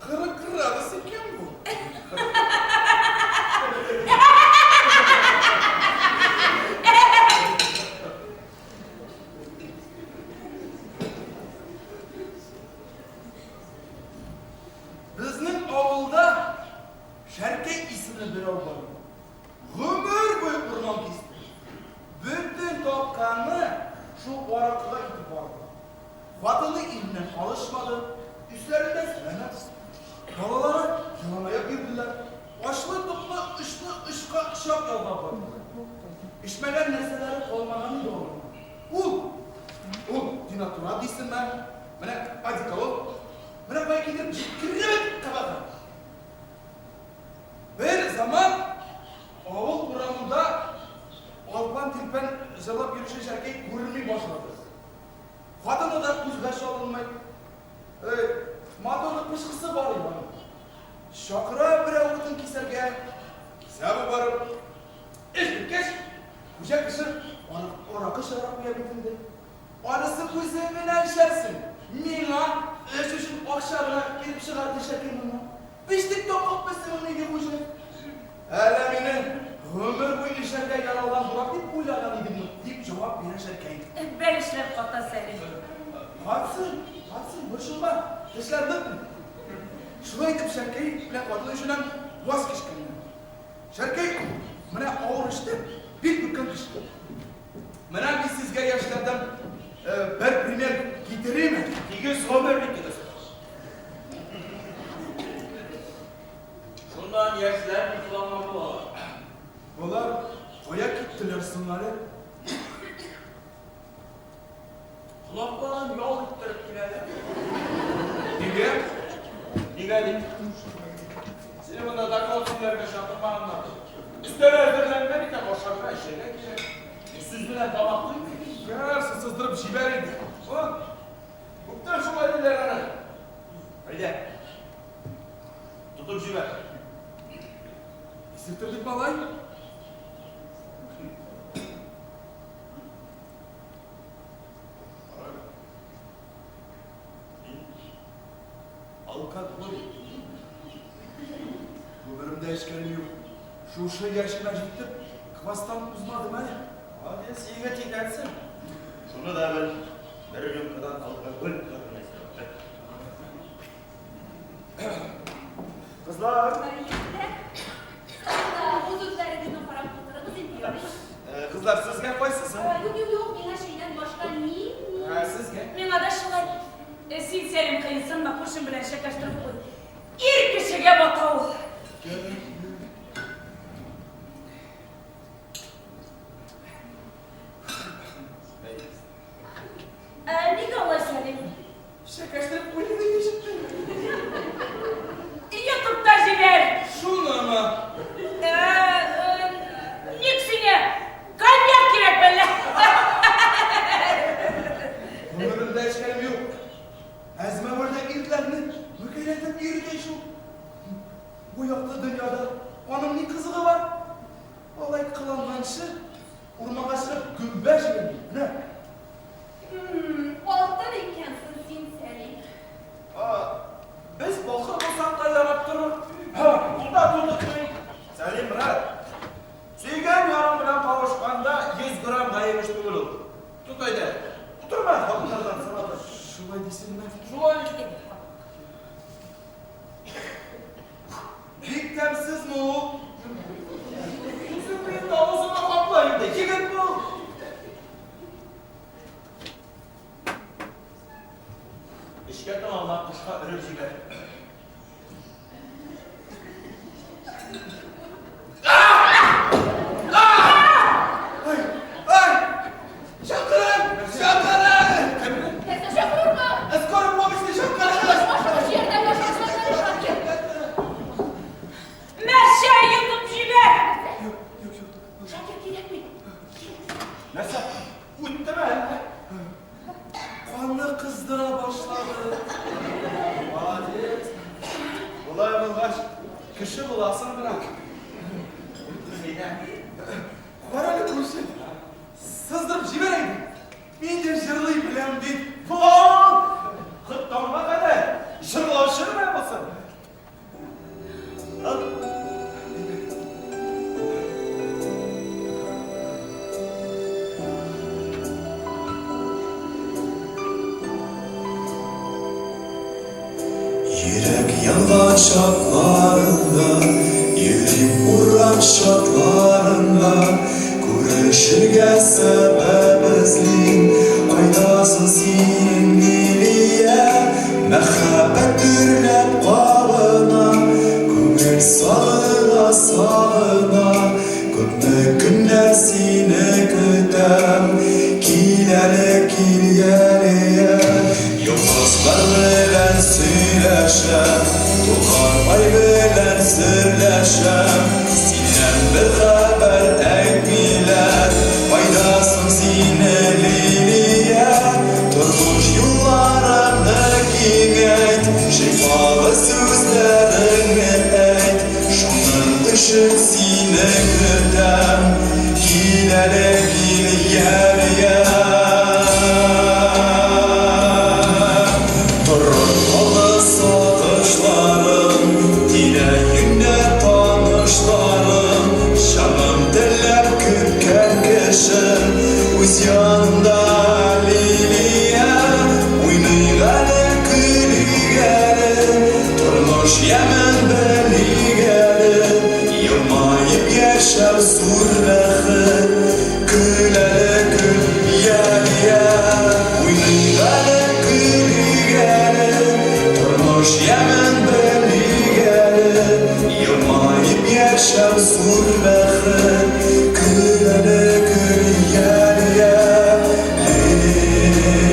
40 градус икән бу. шул аракыга китеп барды. Хатыны иреннән калышмады, өсләрендә сәламәт. Балалары яланаяк йөрделәр. Ачлы-туклы очны очка чак ялгап бардылар. Эчмәгән нәрсәләре калмаган иде аларның. Ул, ул денатурат дисеңме, менә одеколон, менә кая китереп җиткерде бит кабахәт. Бер заман авыл урамында алпан-тилпән җырлап йөрүче Шәркәй күренми башлады. Хатыны да күзгә чалынмый. Эй, моторлы пычкысы бар иде аның. Чакыра берәү утын кисәргә, кисә бу барып. Эш беткәч, хуҗа кеше аракы чыгарып куя бит инде. Анысы үзең генә эчәрсең, миңа эш өчен акча гына килеп чыга, ди Шәкир мулла. Печтек тапкан безнең ул, хуҗа. Әллә мине гомер буе эшләргә яралган дурак дип уйлаган идеңме? дип җавап бирә Шәркәй. Бәлешләр ката, Сәлим. Катсын, катсын, борчылма, тешләр нык бит. Шулай итеп Шәркәй белән хатыны эшеннән ваз кичкәннәр. Шәркәй менә авыр эштә бик бөккән кеше. Менә мин сезгә яшьләрдән бер пример китерим. Тигез гомер итегез. Шуннан яшьләр ни кыланган булалар? Болар кая киттеләр соң әле? Колакларын ял иттереп киләләр. Нигә? Нигә дип? Сине монда доклад сөйләргә чакырмаганнар. Өстәл әзерләнгән икән, ашарга, эчәргә кирәк. Сүз белән тамак туймый. Ярарсың, сыздырып җибәр инде. О, күптән шулай диләр аны. Әйдә. Тотып җибәр. Исертер бит малай. Алкоголик. Гомеремдә эчкәнем юк. Шушы яшемә җитеп, квастан узмадым әле. Молодец, егет икәнсең. Шуны да бел, бер рюмкадан алкоголь күрмәсең. Кызлар. Үз-үзләрегезне карап утырыгыз инде, ярыймы? Кызлар, сезгә кайсысы? Юк, юк, юк, миңа чәйдән башка ни, ни. Ә сезгә? Миңа да шулай. Син, Сәлим, кыенсынма, күршең белән чәкәштереп куй. Ир кешегә бата ул. Ә нигә алай, Сәлим? Чәкәштереп куйдым инде ишетмәдем. Йотып та җибәр. Шунымы? Ник сиңа коньяк кирәк мәллә? Гомеремдә эчкәнем юк. Әзмәвердә ирләрне мүкәйләтеп йөрде шул. Бу якты дөньяда аның ни кызыгы бар? Алай кыланганчы, урманга чыгып гөмбә җыйдым. Менә. Алтын икәнсең син, Сәлим. Без бакыр булсак та ярап торыр. Ул да тутыкмый. Сәлим, брат, сөйгән ярың белән кавышканда 100 грамм гаеп эш түгел ул. Тот әйдә. Утырма, хатыннардан сорады. Шулай дисеңме? Шулай. Бик тәмсезме ул? Үзең инде авызыңа капла инде, егет бул. Эшкә тыңалма, кышка өреп җибәр. Ай, ай! Чакырын! Чакырын! Нәрсә чакырырга? Скорый помощьны чакырыгыз! Ашыгыч ярдәм, ашыгыч ярдәм, Шакир. Нәрсә йотып җибәр. Юк, юк, юк. Шакир кирәкми. Нәрсә? Үттеме әллә? Каны кыздыра башлады. Молодец. Болай булгач, кеше буласың, брат. Әйдә. Кара әле, күрше. Сыздырып җибәр инде. Мин дә җырлый беләм бит. Вау! Хыт таңга кадәр җырлаучы гына булсын. Ал. Йөрәк янган чакларында, Йөрим урам чатларында, Күрешергә сәбәп эзлим. Кайдасың син, Лилия? Мәхәббәт дөрләп кабына, Күңел сагына, сагына. Күпме көннәр сине көтәм, Кил әле, кил, Ялия. Йолдызлар белән сөйләшәм, Тулган ай белән серләшәм. Синнән бер хәбәр әйтмиләр, Кайдасың син, Лилия? Тормыш юлларымны киңәйт, Шифалы сүзләреңне әйт. Шуның өчен сине көтәм, Кил әле, кил, Ялия. Торып калды сагышларым, Тирә-юньдә танышларым, Җаным теләп көткән кешем, Үз янымда, Лилия. Уйныйк әле, көлик әле, Тормыш ямен белик әле, Елмаеп яшәү зур бәхет. Көл әле, көл, Ялия. Уйныйк әле, көлик әле, Тормыш ямен белик әле, Елмаеп яшәү зур бәхет. Көл әле, көл, Ялия. Лилия.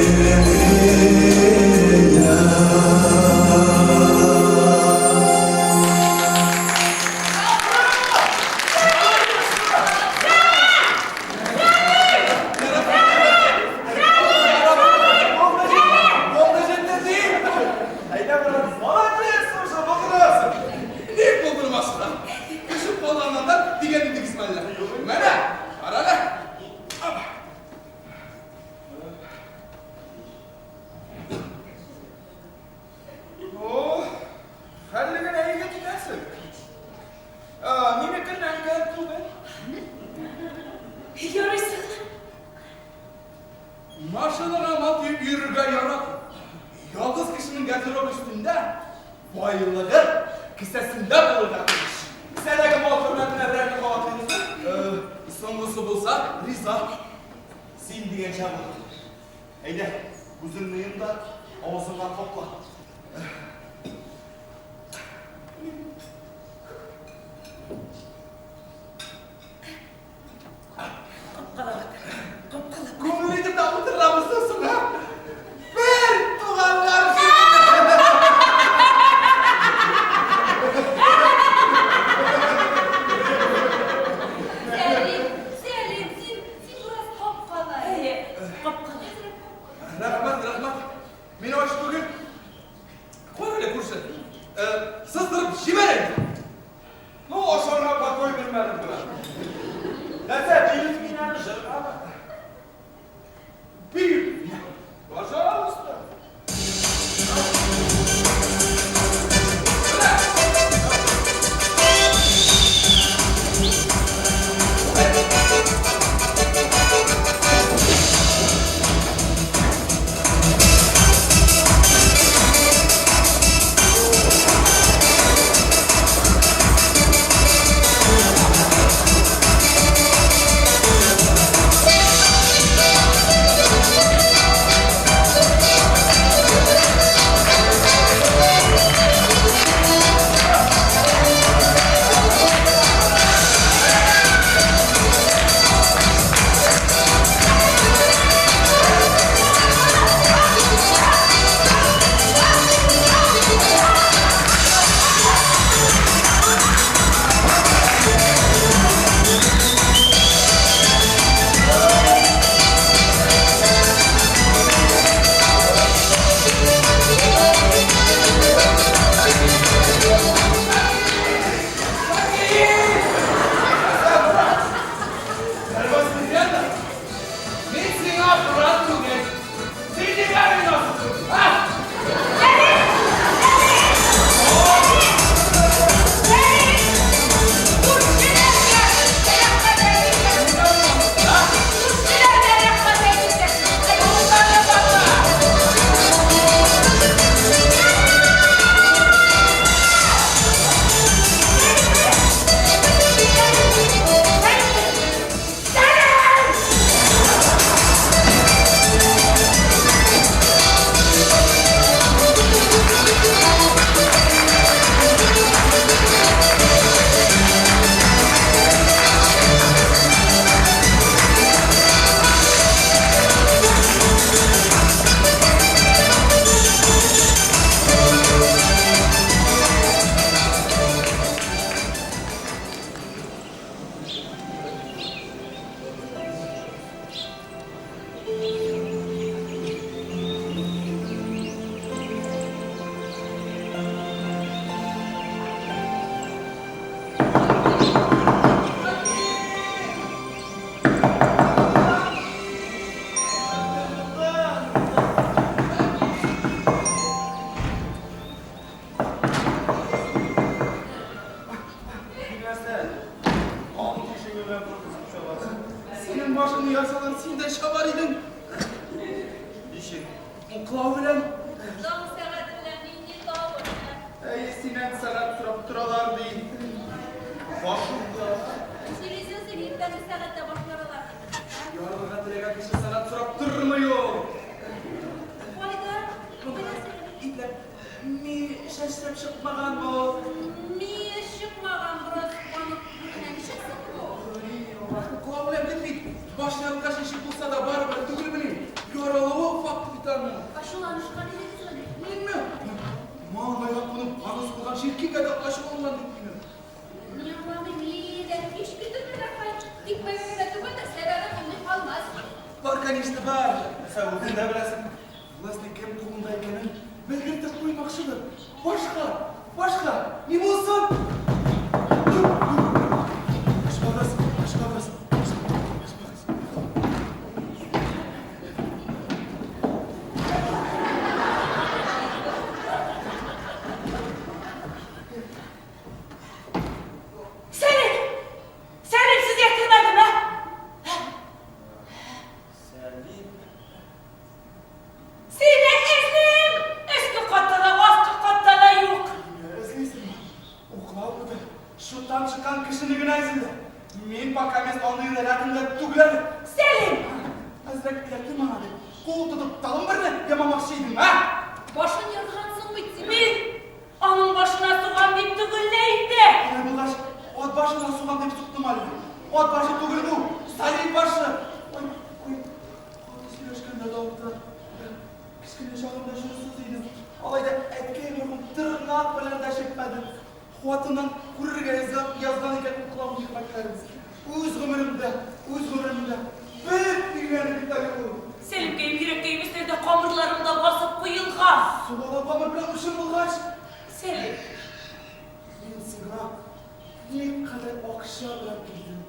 Әйдә, брат, молодец, уже булдырасың. Ник булдырмаска? Кеше калганнан дигән идегез мәллә? Менә, кара әле. Апа. О, хәлле генә егет икәнсең. Минекеннән ким түгел. Ярыйсы гына. Машинага мал төяп йөрергә яратмый. Ялгыз кешенең гардероб өстендә байлыгы кесәсендә булырга тиеш. Кесәдәге мал хөрмәтенә берәрне кабатлыйбызмы? Соңгысы булса, риза. Син дигәнчә булыр. Әйдә, күзеңне йом да, авызыңа капла. Капкалап. Капкалап. Күңел итеп тә утырабыз да соң, ә? Бер туганнар шикелле. Сәлим, Сәлим, син бераз капкала. Әйе, капкала. Рәхмәт, рәхмәт. Мин ач түгел. Уклау белән. Таң сәгате белән нинди тавыш, ә? Әй, синнән сәгать сорап торалар, ди. Башымда. Сөйлисең син, иртәнге сәгатьтә башларалар дип. Ә? Ярылырга теләгән кеше сәгать сорап тормый ул. Кайда? Кайда син? Ипләп, ми чәчрәп чыкмаган бу. Мие чыкмаган, бераз анык күренә. Ничек соң бу? Уклау белән бит бит. Баш ярылгач ничек булса да барыбер түгелмени? Яралуы факт бит аның. Ачуланышкан идегезмени? Минме? Маңгайга кунып каны сугылган чиркигә дә ачуланган дип минем. Мин аңламыйм, Лилия, һич көтелмәгән хәл. Тикмәгә генә түгел дә, сәбәбе булмый калмас. Бар, конечно, бар. Сән үзең дә беләсең. Властьның кем кулында икәнен белгертеп куймакчыдыр. Башка, башка ни булсын? Ачмагыз, ачмагыз, ачмагыз. Сәлим! Сәлим, сезгә кермәдеме? Сәлим. Сине эзлим! Өске катта да, аскы катта да юк. Мине эзлисеңме? Уклау бөтен. Чуттан чыккан кешене генә эзлиләр. Мин пока мест андый рәтендә түгел әле. Сәлим! Әзрәк эләкте миңа дип. Кул тотып тагын берне ямамакчы идем, ә? Башын яргансың бит син. Мин аның башына сугам дип түгел лә инде. Алай булгач, ат башына сугам дип суктым әле. Ат башы түгел бу, Сәлим башы. Ой, ой, каты сөйләшкәндә дә авырта. Кечкенә чагымда җансыз идем. Алай да әткәй мәрхүм тырнак белән дә чиртмәде. Хатыннан күрергә язган, язган икән уклау хикмәтләрен. Үз гомеремдә, үз гомеремдә бер өйләнеп бит әле ул. Сәлимкәем, йөрәккәем, өстәлдә камырларым да басып куелган. Субала камыр белән учым булгач, Сәлим, мин сиңа никадәр акча белән килдем.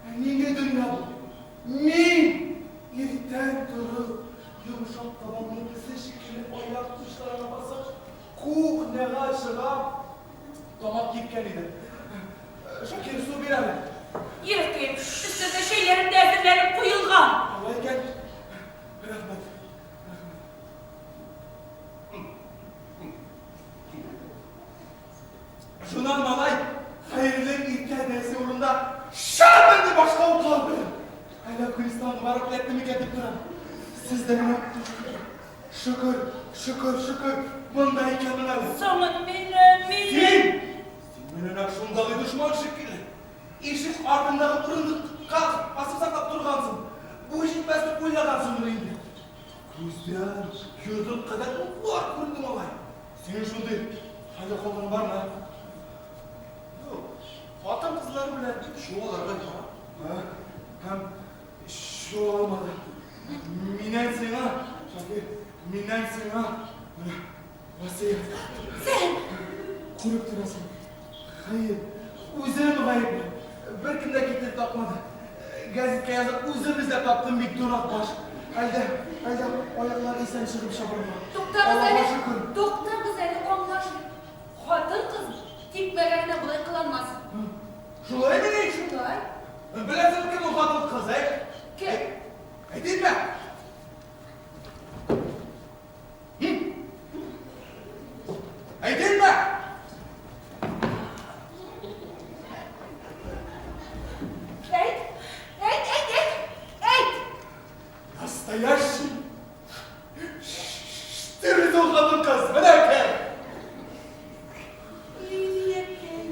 Ә нинди дөнья бу? Мин иртән торып, йомшак табанлы песи шикелле аяк очларына басып, кухняга чыгам. Тамак кипкән иде. Шакир, су бир әле. йөрәккәем, өстәлдә чәйләрем дә әзерләнеп куелган. Алай икән. Рәхмәт. Шуннан малай, хәерле иртә дәсе урында шап инде башка уклау белән. Әллә Әфганстанга барып эләкте микән дип торам. Сез дә генә шөкер, шөкер, шөкер, монда икәнмен әле. Соңын мине, мине. Син! Син мине нәкъ шундагы дошман шикелле. Ишек артындагы урындыкка басып саклап торгансың. Бу җитмәс дип уйлагансыңдыр инде. Күздән йодрык кадәр утлар күренде малай. Синең шундый хәлдә калганың бармы? Юк, хатын-кызлар белән чуалырга ярамый. Һа? Һәм чуалмады. Миннән сиңа, Шакир, миннән сиңа менә васыять. Сәлим! Күреп торасың. Хәер, үзем гаепле. Беркем дә китереп тапмады. Газетка язып үзем эзләп таптым бит, дурак баш. Әйдә, әйдә, аяклар исән чыгып чабырга. Туктагыз Аллага әле, шөкер. туктагыз әле, аңлашыйк. Хатын-кыз тикмәгә генә болай кыланмас. Шулаймыни? Шулай. Беләсең кем ул хатын-кыз, әй? Кем? Әйтимме? Әйтимме? Әйт, әйт, әйт, әйт, әйт. Настоящий штирец ул хатын-кыз. Менә кем. Лилиякәем,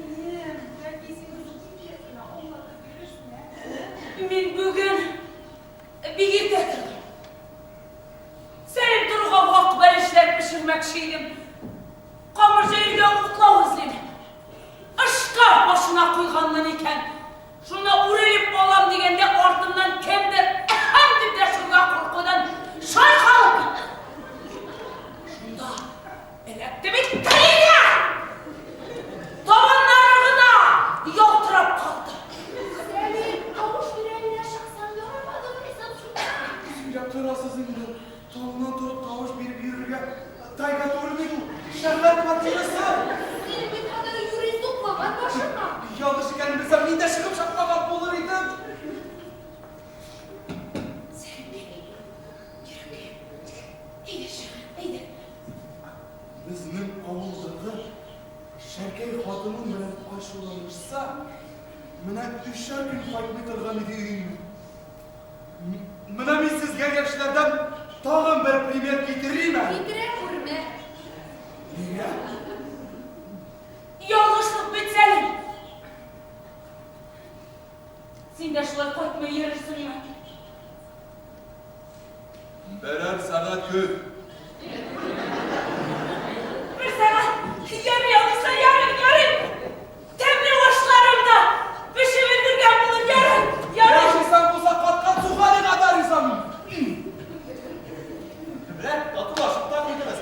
бәлки син үз Лилиясенә аңлатып бирерсең, ә? Мин бүген бик иртә тордым. Сәлим торуга вак бәлешләр пешермәкче идем. Камыр җәергә уклау эзлим. Ышкаф башына куйганмын икән. Шуны үрелеп алам дигәндә артымнан кемдер әһәм дип дәшүгә куркудан чайкалып киттем. Шунда эләкте бит телгә! Табаннары гына ялтырап калды. Сәлим, тавыш бирә генә чыксаң ярамадымыни соң шунда? Сөйләп торасыз инде. Таңнан торып тавыш биреп йөрергә тайга түгел бит ул. Шәһәр квартирасы. Синең бит аны юри сукмаган башыңа. Ялгыш икәнен белсәм, мин дә чыгып чапмаган булыр идем. Сәлим, йөрәккәем, әйдә чык. Менә өчәр көн кайтмый торган иде өеңә. Менә мин сезгә яшьләрдән тагын бер пример китерим әле. Китерә күрмә. Нигә? Ялгышлык бит, Сәлим. Син дә шулай кайтмый йөрерсеңме? Берәр сәгать көт. Бер сәгать. Ярый, алайса, ярый, ярый. Тәмле ашларым да пешеп өлгергән булыр, ярый, ярый. Ашыйсаң булса каткан сухарига да ризамын. Менә татулашып та куйдыгыз.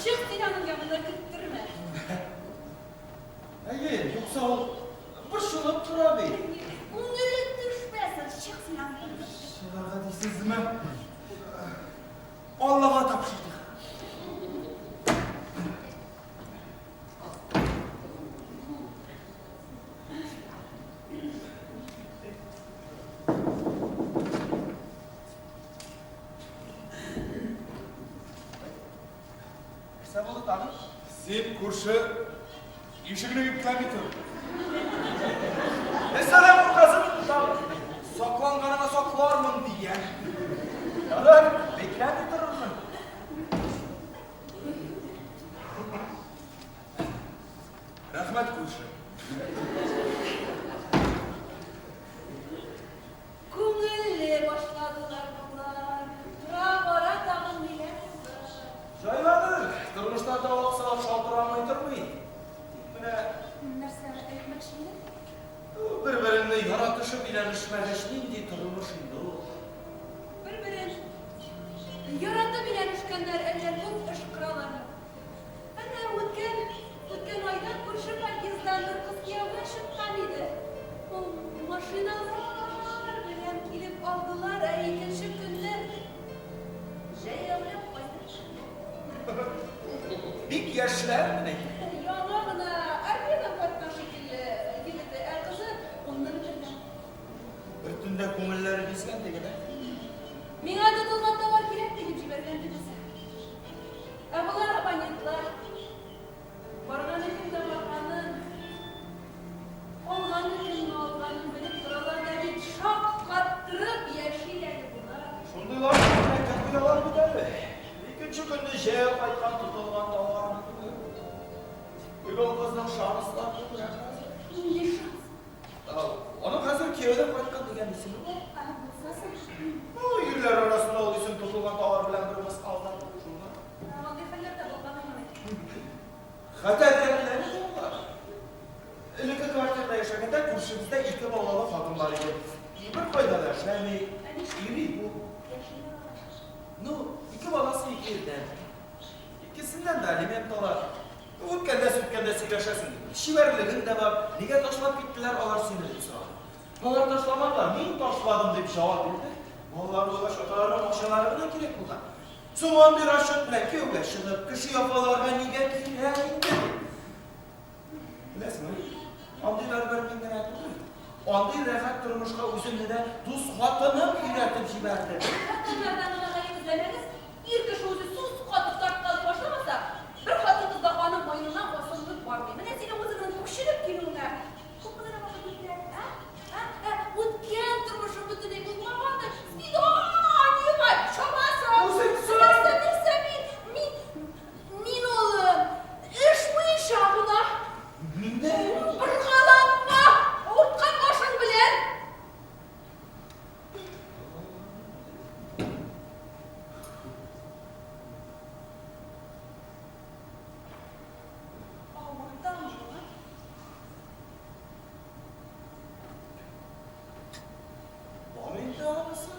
Чык син аның янына көттермә. Әйе, юкса ул борчылып тора бит. Күңеле төшмәсен, чык син аның янына. Чыгарга дисезме? Аллага тапшырдык. Нәрсә булды тагын? Син, күрше, ишекне бикләми тор. Нәрсәдән куркасың инде тагын? Сакланганыңа саклармын дигән. Ярар, бикләми торырмын. Рәхмәт, күрше. Күңелле башладылар болар. Тора-бара тагын ниләр булыр. Җайланыр. Тормышта тавык-савык шалтырамый тормый. Тик менә Нәрсә әйтмәкче идең? бер-береңне яратышып өйләнешмәгәч, нинди тормыш инде ул? Бер-берен яратып өйләнешкәннәр әллә күп эш кыралар. Әнә үткән, үткән айда күрше подъезддан бер кыз кияүгә чыккан иде. Ул машиналар белән килеп алдылар, ә икенче көнне җәяүләп кайтып төште. Бик яшьләрмени? Яңа гына армиядән кайткан шикелле егете, ә кызы унны бетергән. Бер төндә күңелләре бизгән диген, ә? Миңа тотылган товар кирәкми дип җибәргән тегесе. Ә болар абонентлар. Барганы кемгә барганын, алганы кемгә алганын белеп торалар да бит, шаккаттырып яши әле болар. Шундыйлар күкрәккә куялар бит әле. Икенче көнне җәяү кайткан тотылган товарны түгел. Тик ул кызның шанслары күбрәк хәзер. Нинди шанс? Аның хәзер кияүдән кайткан дигән исеме бар. Ә, булса соң? Ну, ирләр арасында ул исем тотылган товар белән бер мыскалда. Шунда. Андый хәлләр дә булган. Хәтәррәкләре дә бар. Элекке квартирада яшәгәндә күршебездә ике балалы хатын бар иде. Бер кайда да эшләми, ире юк. Ну, ике баласы ике ирдән. Икесеннән дә алимент ала. Үткәндә-сүткәндә сөйләшәсең. Чибәрлегең дә бар. Нигә ташлап киттеләр алар сине дип сорады. Алар ташламадылар, мин ташладым дип җавап бирде. Балалар булгач, аталарның акчалары гына кирәк булган. Соң андый расчет белән кияүгә чыгып, кеше яфаларга нигә кирәк инде? Беләсеңме, андыйлар бер мин генә түгел. Андый рәхәт тормышка үземне дә дус хатыным өйрәтеп җибәрде. Хатыннардан гына гаеп эзләмәгез. Ир кеше үзе сүз катып тарткалый башламаса, бер хатын-кыз да аның муеныннан асылынып бармый. Менә синең үзеңнең күченеп килүеңә күпме генә вакыт үтә, ә? Ә? Ә? Үткән тормышың бөтенләй булмагандыр. Свиданиега чабасың. Үзең соң. Нәрсә, нәрсә мин? Мин, мин ул эш буенча гына. Мин дә Боргаланма, авырткан башың белән. Авыртамы? Бар инде анысы.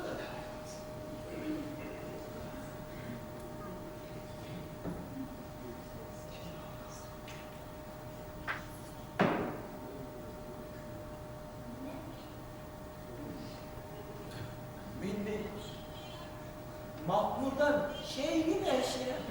Мин бит Махмурдан чәй генә эчәм.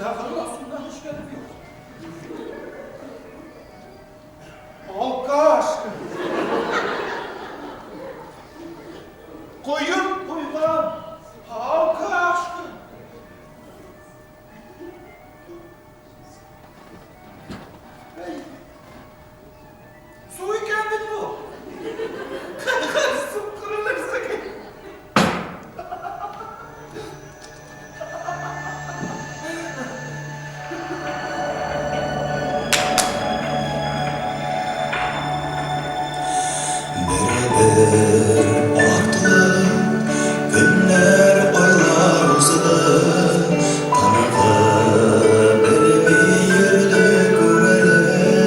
Әстәгъфирулла, суннан эчкәнем юк. Алкаш! Коеп куйган алкашка! Әй, су икән бит бу! Су кырылырсың. Бер-бер артлы көннәр, айлар узды, Тынгы белми йөрде күңелем.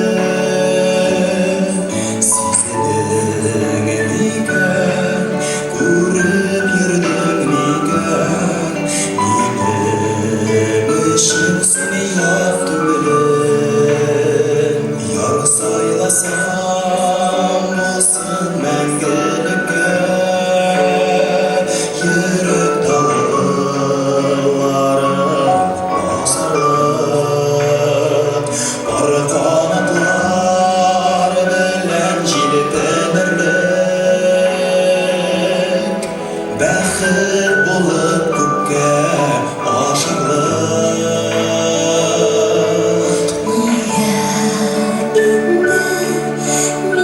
Сизелең микән, күреп йөрдең микән, Минем өчен син ят түгел. Яр сайласам, булсын мәңгелеккә, Йөрәк давылларын басарлык, Пар канатлар белән җилпенерлек, Бәхет булып күккә ашарлык. Нигә инде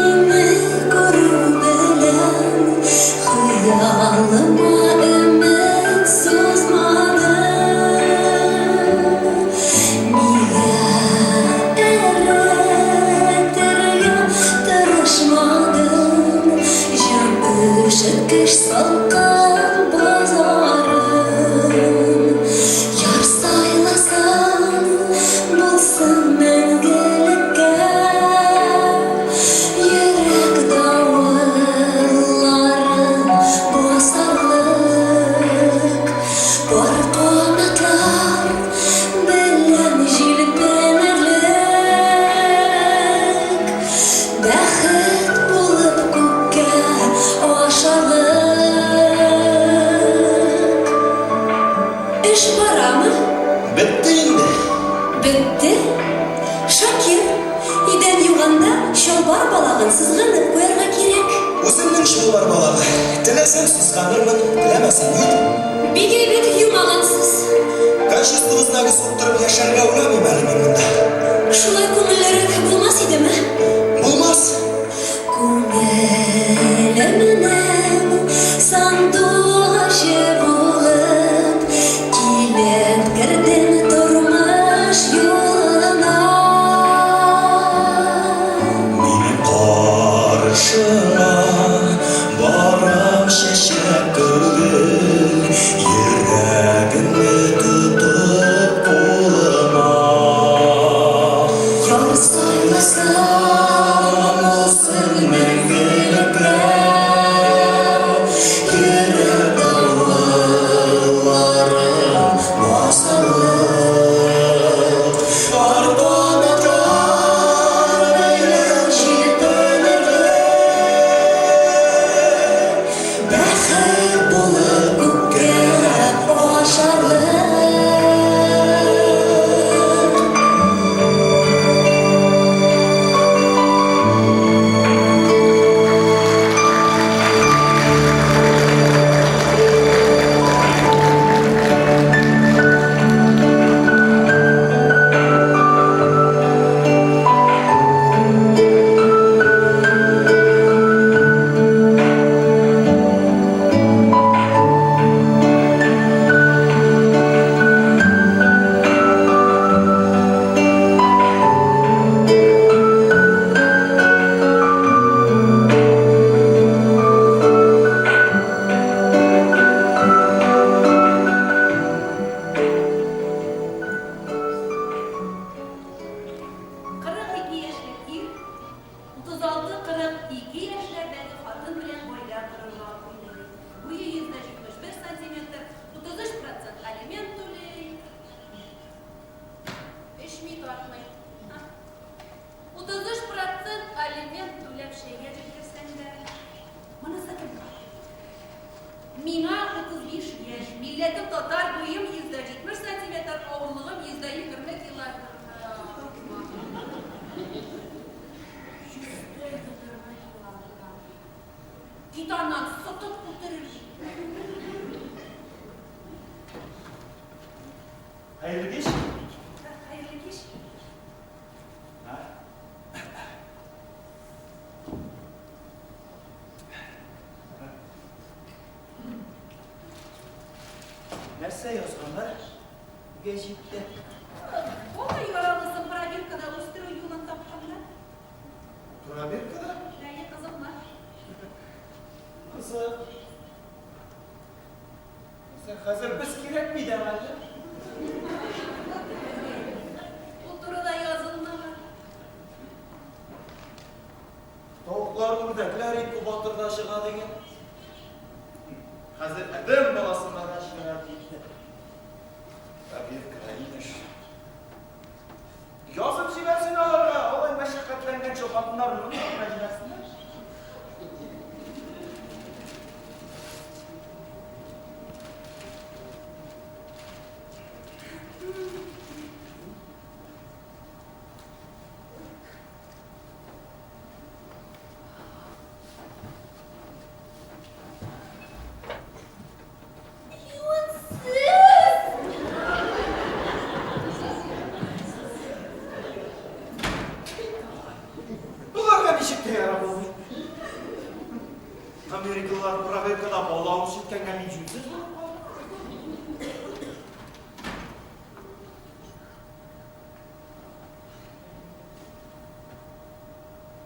мине күрү белән хыялыма өмет сузмадың? Нигә эретергә тырышмадың җан өшеткеч салкын базарын? Яр сайласаң, булсын мәңгелеккә, Йөрәк давылларын басарлык, Пар канатлар белән җилпенерлек, Бәхет булып күккә ашарлык. Эш барамы? Бетте инде. Бетте? Шакир, идән юганда чалбар балагын сызганып куярга кирәк. Үземнең чалбар балагы. Теләсәм сызганырмын, теләмәсәм юк. Бик әйбәт юмагансыз. Качество знагы суктырып яшәргә уйламыйм әле мин монда. Шулай күңеллерәк булмас идеме? Булмас. Күңелемнең сандугачы булып килеп кердең тормыш юлына. Мин каршыңа барам чәчәк түгел, Йөрәгемне тотып кулыма. Яр сайласам, булсын мәңгелеккә, Йөрәк давылларын басарлык, Пар канатлар белән җилпенерлек, Бәхет булып күккә ашарлык. Нәрсә язганнар гәҗиттә? Бала яралысын пробиркада үстерү юлын тапканнар. Пробиркада? Әйе, кызыкмы? Кызык. Сен хәзер без кирәкми дә әллә? Ул турыда язылмаган. Тавыклар, үрдәкләр инкубаторда чыга дигән. Хәзер адәм баласына да чират җитте. Пробиркада имеш. Язып җибәрсен аларга, алай мәшәкатьләнгәнче хатыннар монда гына җибәрсеннәр. Юнсез! Боларга ничек тә ярап булмый. Америкалылар проверкада бала үрчеткәнгә мин җүнсез булып калдым.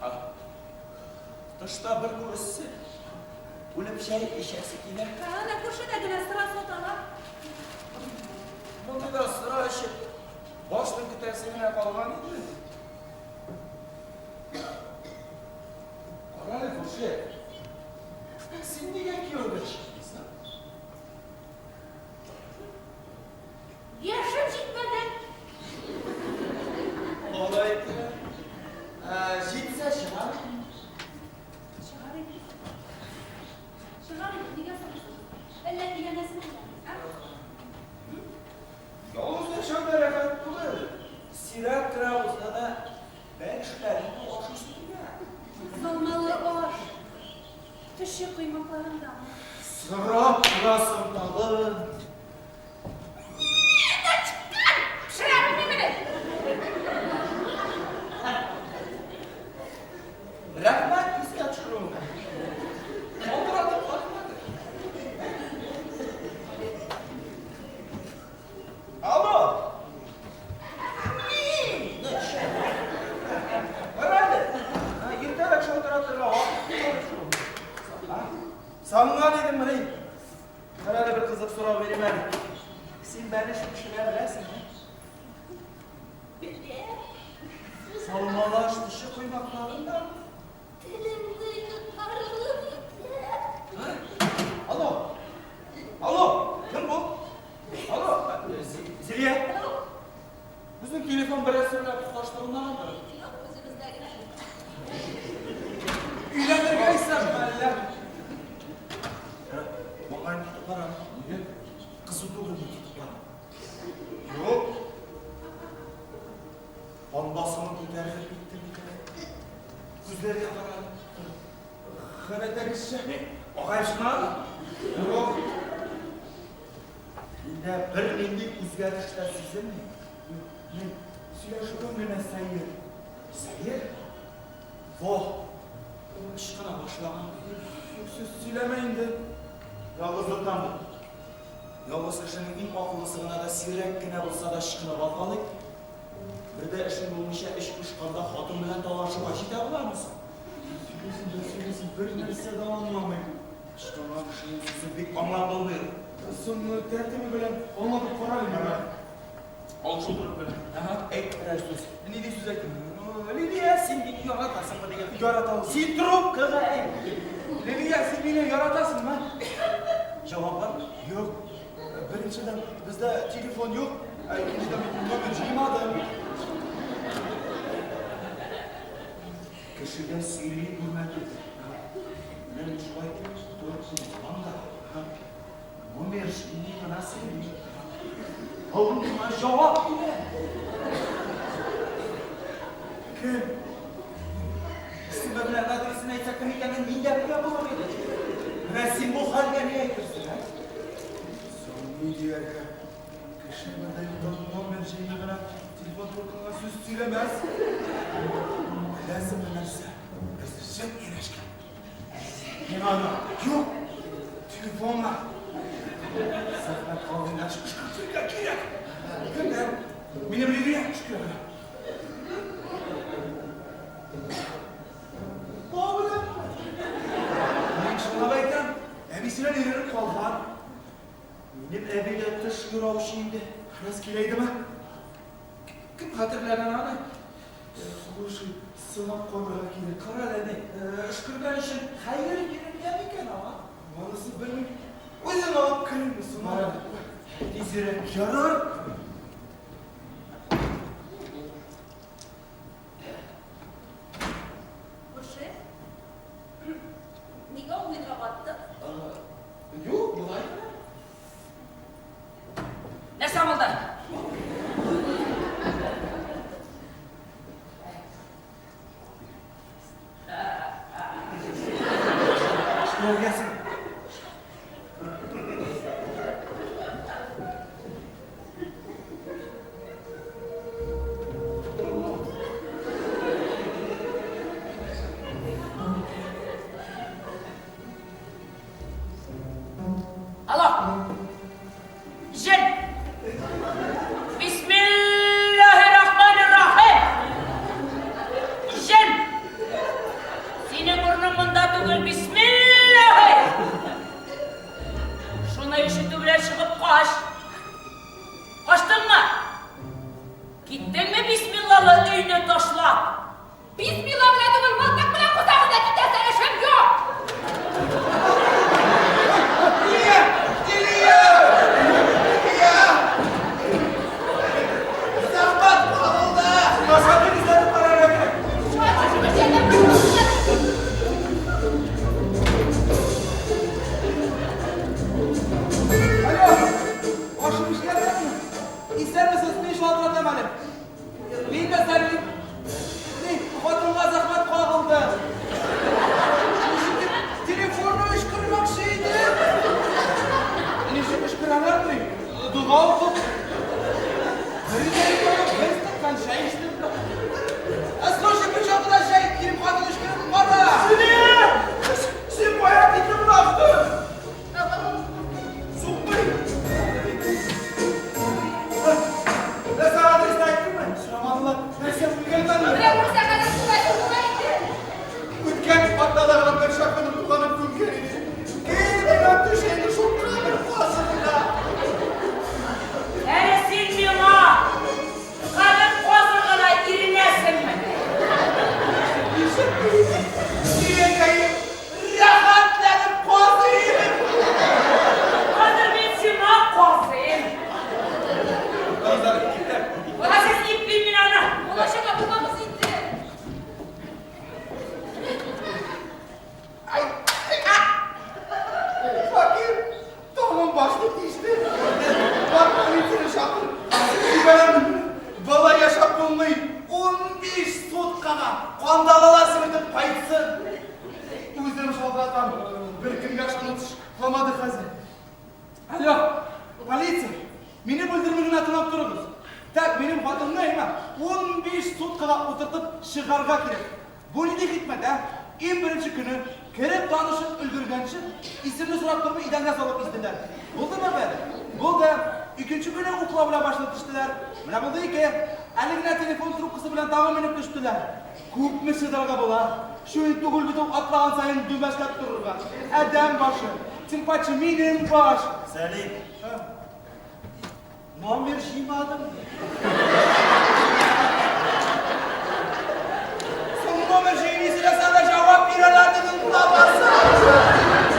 А, Тышта бер күресе үлеп чәй эчәсе килә. Әнә күршедә генә сыра саталар. Мондый да сыра эчеп, башның көтәсе генә калган иде. Кара әле, күрше. Син нигә кияүгә чыкмыйсың? Яшем җитмәгән. Алай икән. Ә, җитсә чыгар. Чыгар иде. Чыгар иде, нигә сорыйсың? Әллә өйләнәсең килә, ә? Ялгыз яшәү дә рәхәт түгел. Сирәк кенә булса да бәлешләреңне ашыйсы килә. Салмалы аш. Төче коймакларында. Сорап торасың тагын. Пешерә белмим. Рәхмәт искә төшерүеңә. Шалтыратып рәхмәт. Алло. Кара әле. Иртәрәк шалтыратырга вакыт булмады шул. Сагынган идем менә. Кара әле, бер кызык сорау бирим әле. Син бәлеш пешерә беләсеңме? Беләм. Салмалы аш, төче коймакларын да. Телемне йотарлык итә. Алло. Алло, кем бу? Алло, Зилия. Безнең телефон берәрсе белән тоташтырылмагандыр. Юк, үзебездә генә. Өйләнергә исәпме әллә? Маңгаен тотып кара. Нигә? Кызу түгелме, тотып кара. Юк. Кан басымы күтәрелеп китте микән? Күзләргә кара. Гадәттәгечә. Агай шуннан? Юк. Миндә бернинди үзгәреш тә сизелми. Мин сөйләшүем генә сәер. Сәер? Во! Ычкына башлаган. Юксыз сөйләмә инде. Ялгызлыктан бу. Ялгыз кешенең иң акыллысы гына да сирәк кенә булса да ычкынып алгалый. Бер дә эшең булмыйча эч пошканда хатын белән талашуга җитә буламы соң? Сөйлисең дә сөйлисең, бер нәрсә дә аңламыйм. Ычкынган кешенең сүзен бик аңлап булмый. Соң тәртибе белән аңлатып кара әле миңа. Ал шул трубканы. Ага. Әйт берәр сүз. Нинди сүз әйтим? Лилия, син мине яратасыңмы дигән. Яратам. Син трубкага әйт. Лилия, син мине яратасыңмы? Җавап бармы? Юк. Беренчедән, бездә телефон юк. Ә икенчедән, мин номер җыймадым. Кешегә сөйли күрмә дип. Менә мин шулай торып алам да. Номер җыймый гына сөйли. Ә ул миңа җавап бирә. Кем? Исеме белән адресын әйтсә, кем икәнен мин дә белгән булыр идем. Менә син бу хәлгә ни әйтерсең, ә? Соң ни дияргә? Кеше монда юктан номер җыймый гына телефон трубкаңа сүз сөйләмәс. Беләсеңме нәрсә? Без чын өйләшкән. Миңа аны Юк. Телефонга. Зәхмәт калган. Өшкерергә кирәк. Кемнән? Минем Лилия өшкерә. Бау белән. Мин чынлап әйтәм, әбисеннән өйрәнеп калган. Минем әби дә теш юраучы инде. Рас килә идеме? Кем хәтерләгән аны? Слушай, сынап карарга кирәк. Кара әле, өшкергән өчен хәер бирелгән микән аңа? Анысы белмим. Үзең алып керерме соң? Бар. Тиз йөре. Ярар. Күрше, нигә уйга баттың? Юк, болай гына. Нәрсә булды? Өшкерергәсең. Алло. Җен. Бисмиллаһир-рахманир-рахим. Җен. Синең урының монда түгел, бисмиллаһи. Шуны ишетү белән чыгып кач. Качтыңмы? Киттеңме бисмиллалы өйне ташлап? Бисмилла белән түгел, мылтык белән кусагыз да китәсе эшем юк! Лилия! Лилия! Лилия! Зәхмәт кагылды! Башка эзләнеп карарга кирәк. Алло! Ашым эшләргәме? Исәнмесез, мин шалтыратам әле. Мин дә Сәлим. Ни, хатынга зәхмәт кагылды. Ничек дип телефонны өшкермәкче иде. Ничек өшкерәләр ни? Дога укып. Бер бер стакан чәй эчтем. Ә слушай, бер чакыда чәй килеп хатын өшкереп кара. Лилия! Син кая китеп бардың? Сукмый. Нәрсә, адресны әйттеңме? Сорамадылар. Нәрсә, үлгәнмен? Менә үлсә хәзер шулай була инде. Үткән атнада гына бер чакны туганым күмгән иде. Кил, миңа түшәйне шул кабер казырга. Әле син миңа кабер казырга да иренәсеңме? Киләкәем, рәхәтләнеп казыйм. Хәзер мин сиңа казыйм. Кызлар, китәм. Хәзер иплим мин аны. Бала-чага булмагыз инде. Ай, Факир, тагын башны тиште. Бар, полицияне чакыр. Җибәрәм. Бала яшәп булмый. 15 суткага кандалалар себетеп кайтсын. Үзем шалтыратам. Беркемгә ышаныч калмады хәзер. Алло, полиция. Мине бүлдерми генә тыңлап торыгыз. Так, минем хатынны әйме 15 суткага утыртып чыгарга кирәк. Бу нинди хикмәт, ә? Иң беренче көне кереп танышып өлгергәнче, исемне сорап тормый идәнгә салып изделәр. Булдымы бер? Булды. Икенче көне уклау белән башлап төштеләр. Менә булды ике. Әле генә телефон трубкасы белән тагын менеп төштеләр. Күпме чыдарга була? Чуен түгел бит ул атлаган саен дөмәсләп торырга. Адәм башы. Тем паче минем баш. Сәлим. Номер җыймадың. Соң номер җыймыйсың да җавап бирәләр дидең лабаса.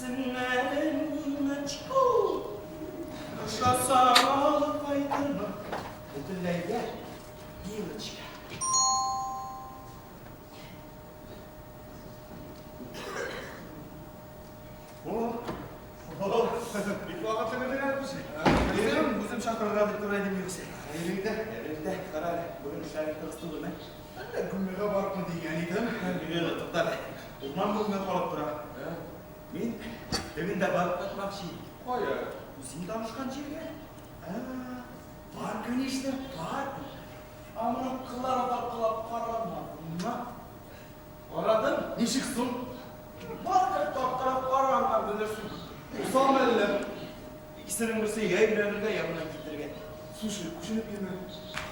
Исемнәрен Ниночка. Ошаса алып кайтырмын. Бөтенләйгә Ниночка. О, о, бик вакытлы кердең әле, күрше. Үзем, үзем чакырырга дип тора идем югыйсә. Хәерле иртә. Хәерле иртә. Кара әле, бүген эшләрең тыгыз түгелме? Әллә күммегә барыпмы дигән идем. Юк, тукта әле. Урман бүгенгә калып тора. Мин тегендә барып кайтмакчы идем. Кая? Син танышкан җиргә. Ә, бар, конечно, бар. Ә моның кыллары тарткалап карамадыңмы? Карадым. Ничек соң? Бар, тарткалап караган белерсең. Усалмы әллә? Икесенең берсе я өйләнергә, я моннан китәргә. Слушай, күченеп йөрмә.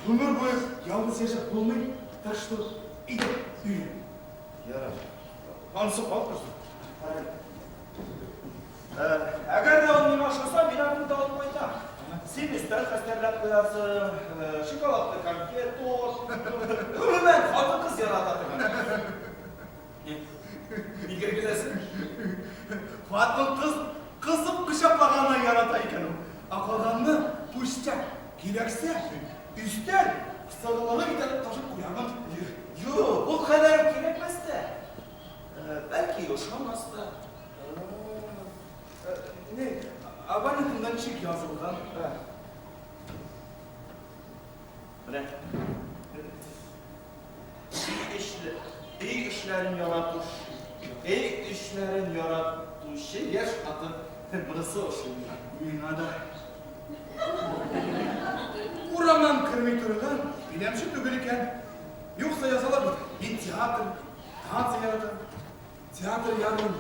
Гомер буе ялгыз яшәп булмый, так что әйдә, өйлән. Ярар. Анысы калып торсын. Әгәр дә ул миңа ошаса, мин аны да алып кайтам. Син өстәл хәстәрләп куярсың, шоколадлы конфет, торт. Гомумән, хатын-кыз ярата торган. Нигә көләсең? Хатын-кыз кызып кочаклаганны ярата икән ул. Ә калганны пустяк, кирәксә, өстәл сыгылыгы итеп ташып куярмын. Юк, ул кадәр үк кирәкмәс тә. Бәлки, ошамас та. Не, абонентында ничек язылган? Менә. Өй эшләрен яратучы, өй эшләрен яратучы яшь хатын. Монысы ошый миңа. Миңа да. Урамнан керми торган биләмче түгел икән. Юкса язалар бит. Мин театр, танцы яратам. Театр ярым.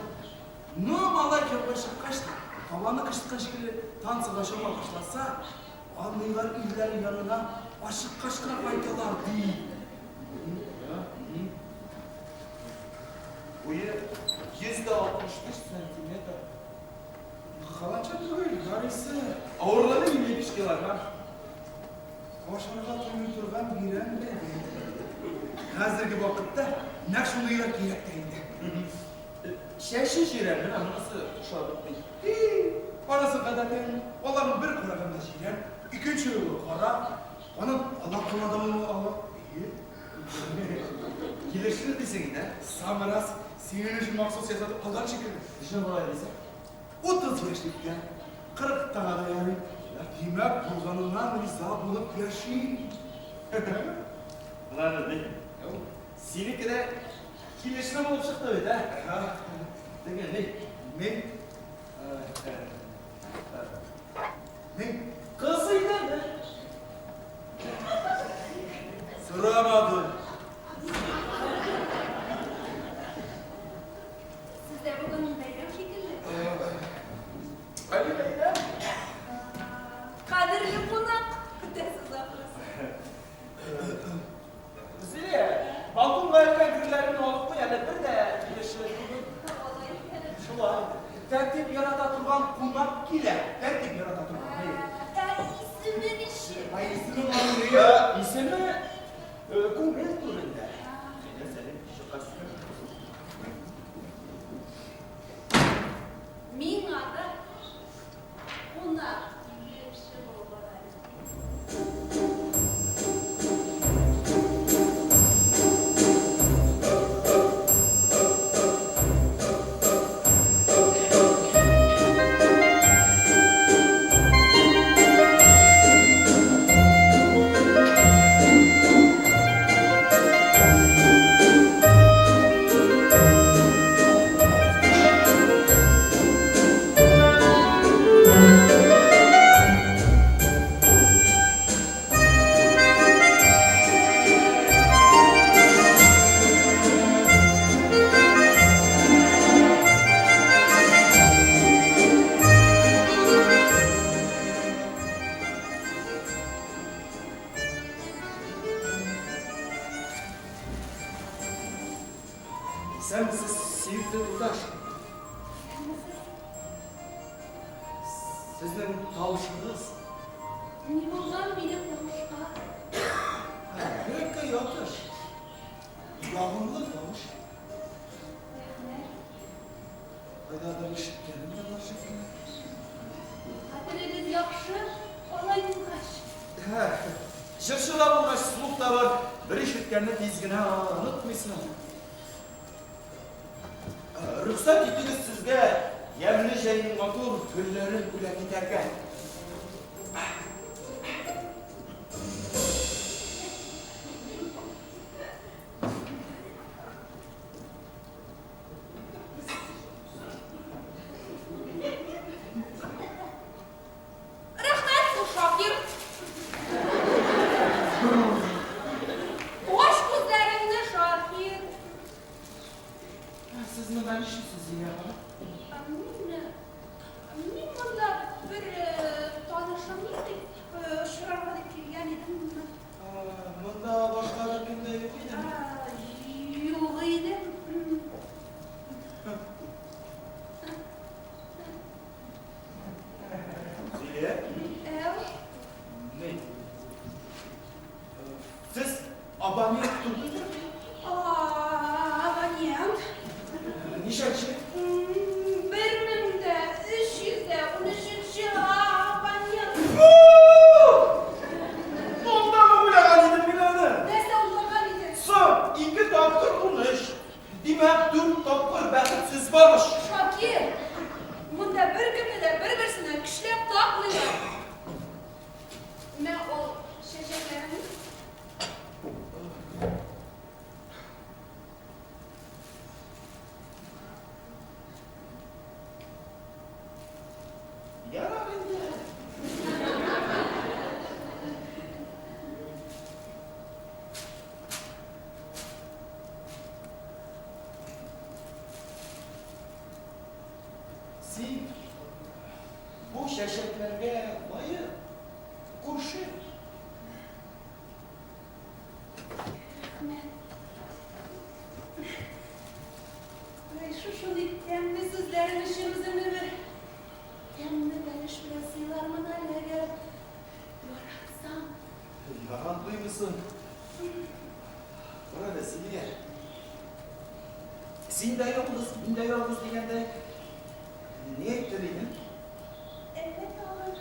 Ну, малай кияүгә чыккач та, табаны кычыткан шикелле танцыга чаба башласа, андыйлар ирләре янына ачыккач кына кайталар, ди. Буе 165 сантиметр. Каланча түгел, ярыйсы. Авырлыгы 55 килограмм. Ашарга туймый торган бирән дә. Хәзерге вакытта нәкъ шундыйлар кирәк тә инде. Чәче җирән, менә монысы ошады ди. И, анысы гадәтең. Аларның бер караганда җирән, икенче кара. Аның ала кына да ала. Ие. Килешер дисең инде, ә? Самый раз синең өчен махсус ясатып алган шикелле. Нишләп алай дисең? 30 яшьлеккә, 40 тага да ярый. Димәк, булганыннан риза булып яши. Ладно, ди. Синеке дә килешле булып чыкты бит, ә? Теге, ни? Ни? Ни? Кыз өйдәме? Сорамады. Сездә бүген бәйрәм шикелле. Әле бәйрәм. Кадерле кунак көтәсез ахрысы. Зилә, балконга элгән гөлләреңне алып куй, әле бер дә килешле түгел. Алай икән. Шулай. Тәртип ярата торган кунак килә. Тәртип ярата торган. Ә исеме ничек? Ә исеме аның ни? Исеме күңел түрендә. Әйдә, Сәлим, чыккач. Миңа да кунак килүче булыр әле. Исәнмесез, сөекле туташ. Сезнең тавышыгыз Ни булган минем тавышка? йөрәккә ятыш. Ягымлы тавыш. Рәхмәт. Кайдадыр ишеткәнем дә бар шикелле. Хәтерегез яхшы, алай булгач. Һә, җырчы да булгач, слух та бар. Бер ишеткәнне тиз генә онытмыйсың. Рөхсәт итегез сезгә ямьле җәйнең матур гөлләрен бүләк итәргә. Рәхмәт, Шакир. Ач күзләреңне, Шакир. Ә Сез монда нишлисез, Зилия ханым? Мин, мин монда бер танышым нинди очрарга дип килгән идем. Монда башка беркем дә юк идеме? Юк иде. Зилия? Әү. Ни? Сез абонент түгелдер? Абонент. Ничәнче? 1313 абонент. Монда мы уйлаган идем мин аны? Нәрсә уйлаган идең? Соң, 2 тапкыр 13. Димәк, 4 тапкыр бәхетсез барыш. Шакир, монда беркемне дә бер-берсенә көчләп такмыйлар. Мә ул чәчәкләрне. Ярар инде. Син бу чәчәкләргә лаек, күрше. Рәхмәт. Ай, шушындый тәмле сүзләрең өчен үзеңне бер тәмле бәлеш белән сыйлармын әле, әгәр яратсаң. Яратмыймысың? Кара әле, Силия. Син дә ялгыз, мин дә ялгыз дигәндәй, ни әйтер идең? Әллә тагын.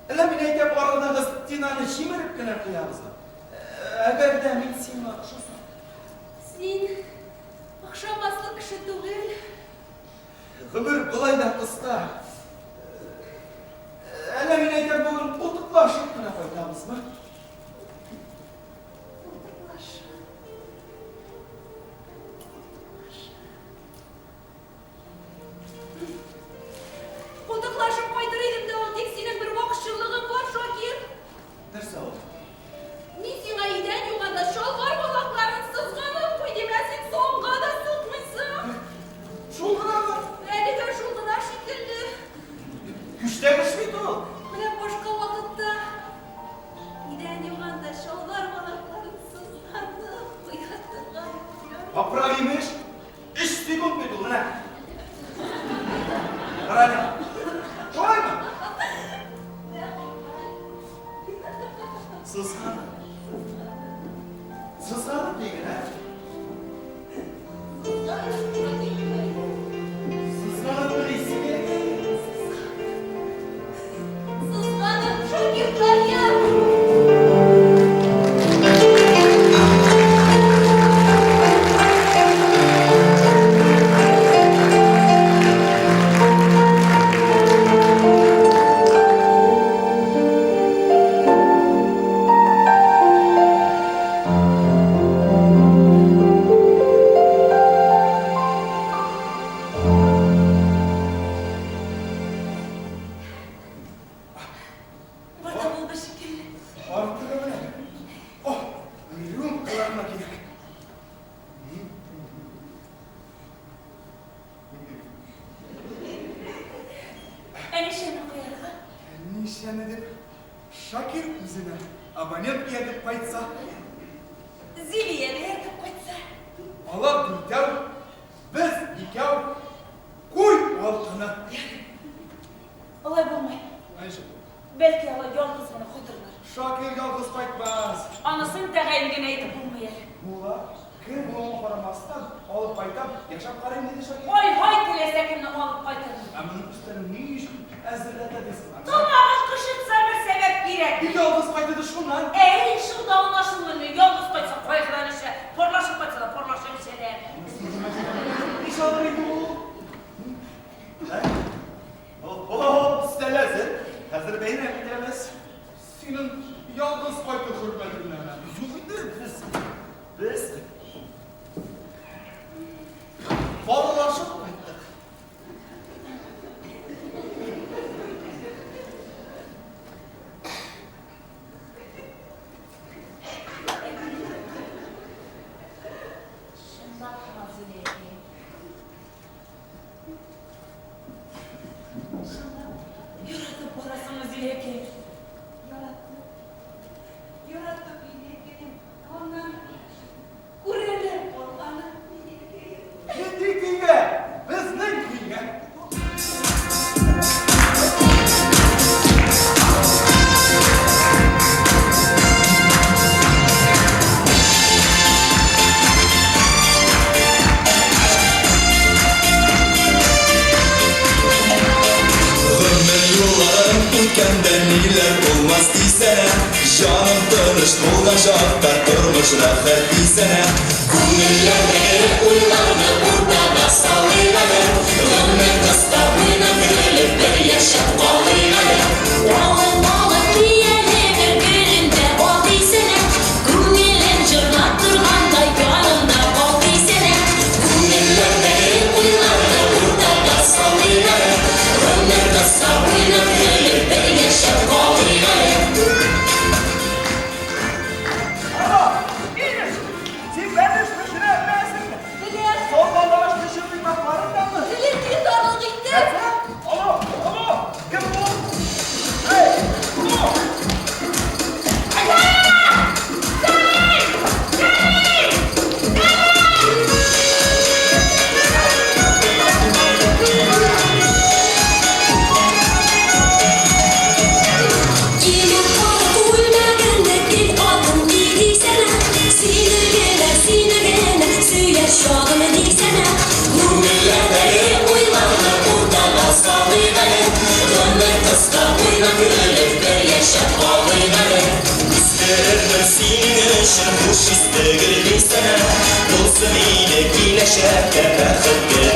Әллә мин әйтәм, арадагы стенаны җимереп кенә куябызмы? Әгәр дә мин сиңа ошасам. Син охшамаслык кеше түгел. Гомер болай да кыска. Әллә мин әйтәм, бүген култыклашып кына кайтабызмы? Култыклашып. Култыклашып кайтыр идем дә ул, тик синең бер вакчыллыгың бар, Шакир. Нәрсә ул? Мин сиңа идән юганда чалбар балакларын сызганып куй дим, ә син соңга да сукмыйсың. Шул гынамы? Әлегә шул гына шикелле. Күчтәк эш бит ул. Менә башка вакытта идән юганда чалбар балакларын сызганып куя торган. Поправим эш. 3 секунд бит ул, менә. Кара әле. Шулаймы? Сызганып. Сызганып диген, ә? Сызганып бер исеме. Сызганып, Шакир Каян. Бар да булды шикелле. Артыгы менә. О, рюмкаларына кирәк. Ә ничәне куярга? Ничәне дип, Шакир үзенә абонент ияртеп кайтса, Зилияне ияртеп кайтса. алар дүртәү, без икәү, куй алтыны. Алай булмый. Әйше, Бәлки алар ялгыз гына кайтырлар. Шакир ялгыз кайтмас. Анысын тәгаен генә әйтеп булмый әле. Була. Кем булуыңа карамастан, алып кайтам, яшәп карыйм, диде Шакир. Ай-һай, теләсә кемне алып кайтырмын. Ә моның өстәлен ни өчен әзерләтә дисең? Тамагын кычытса бер сәбәп кирәк. Бик ялгыз кайтты шуннан. Әй, шунда аңлашылмый. Ялгыз кайтса кайгыдан эчә, парлашып кайтса да парлашып эчәләр. Ничә алыр иде ул? Ә? О, өстәл әзер. Хәзер бәйрәм итәбез. Синең ялгыз кайту хөрмәтеннән. Юк инде, без парлашып кайттык. Чынлап Зиләкәй. Чынлап яратып барасыңмы, Зиләкәй? Яраттым. Яраттым, Иләкәем. Аннан күренеп калганы, Иләкәем. Нинди көйгә? Безнең көйгә. Гомер юлларын үткәндә ниләр булмас дисәнә, Җаның тыныч булган чакта тормыш рәхәт дисәнә. Күңелләрдәге уйларны уртага салыйк әле, Гомер кыска, уйнап көлеп бер яшәп калыйк әле. Алып-алып кияле бер гөлендә ал дисәнә, Күңелем җырлап торгандай янымда кал дисәнә. Күңелләрдәге уйларны уртага салыйк әле, Гомер кыска, уйнап көлеп бер яшәп калыйк әле. Alo, İniş, син бәлеш пешерә беләсеңме? Беләм. Солмалы аш пешерү мы? Телем тарлык итте. Нәрсә? Ало, ало, кем бу? Эй, ало! Килеп кара күлмәгеңне, кил атым ки дисәнә, Сине генә, сине генә сөяр чагым дисәнә. Күңелләрдәге уйларны уртага салыйк әле, Гомер кыска, уйнап көлеп бер яшәп калыйк әле. Үстерермен синең өчен хуш исле гөл дисәнә, Булсын иде киләчәктә бәхетле.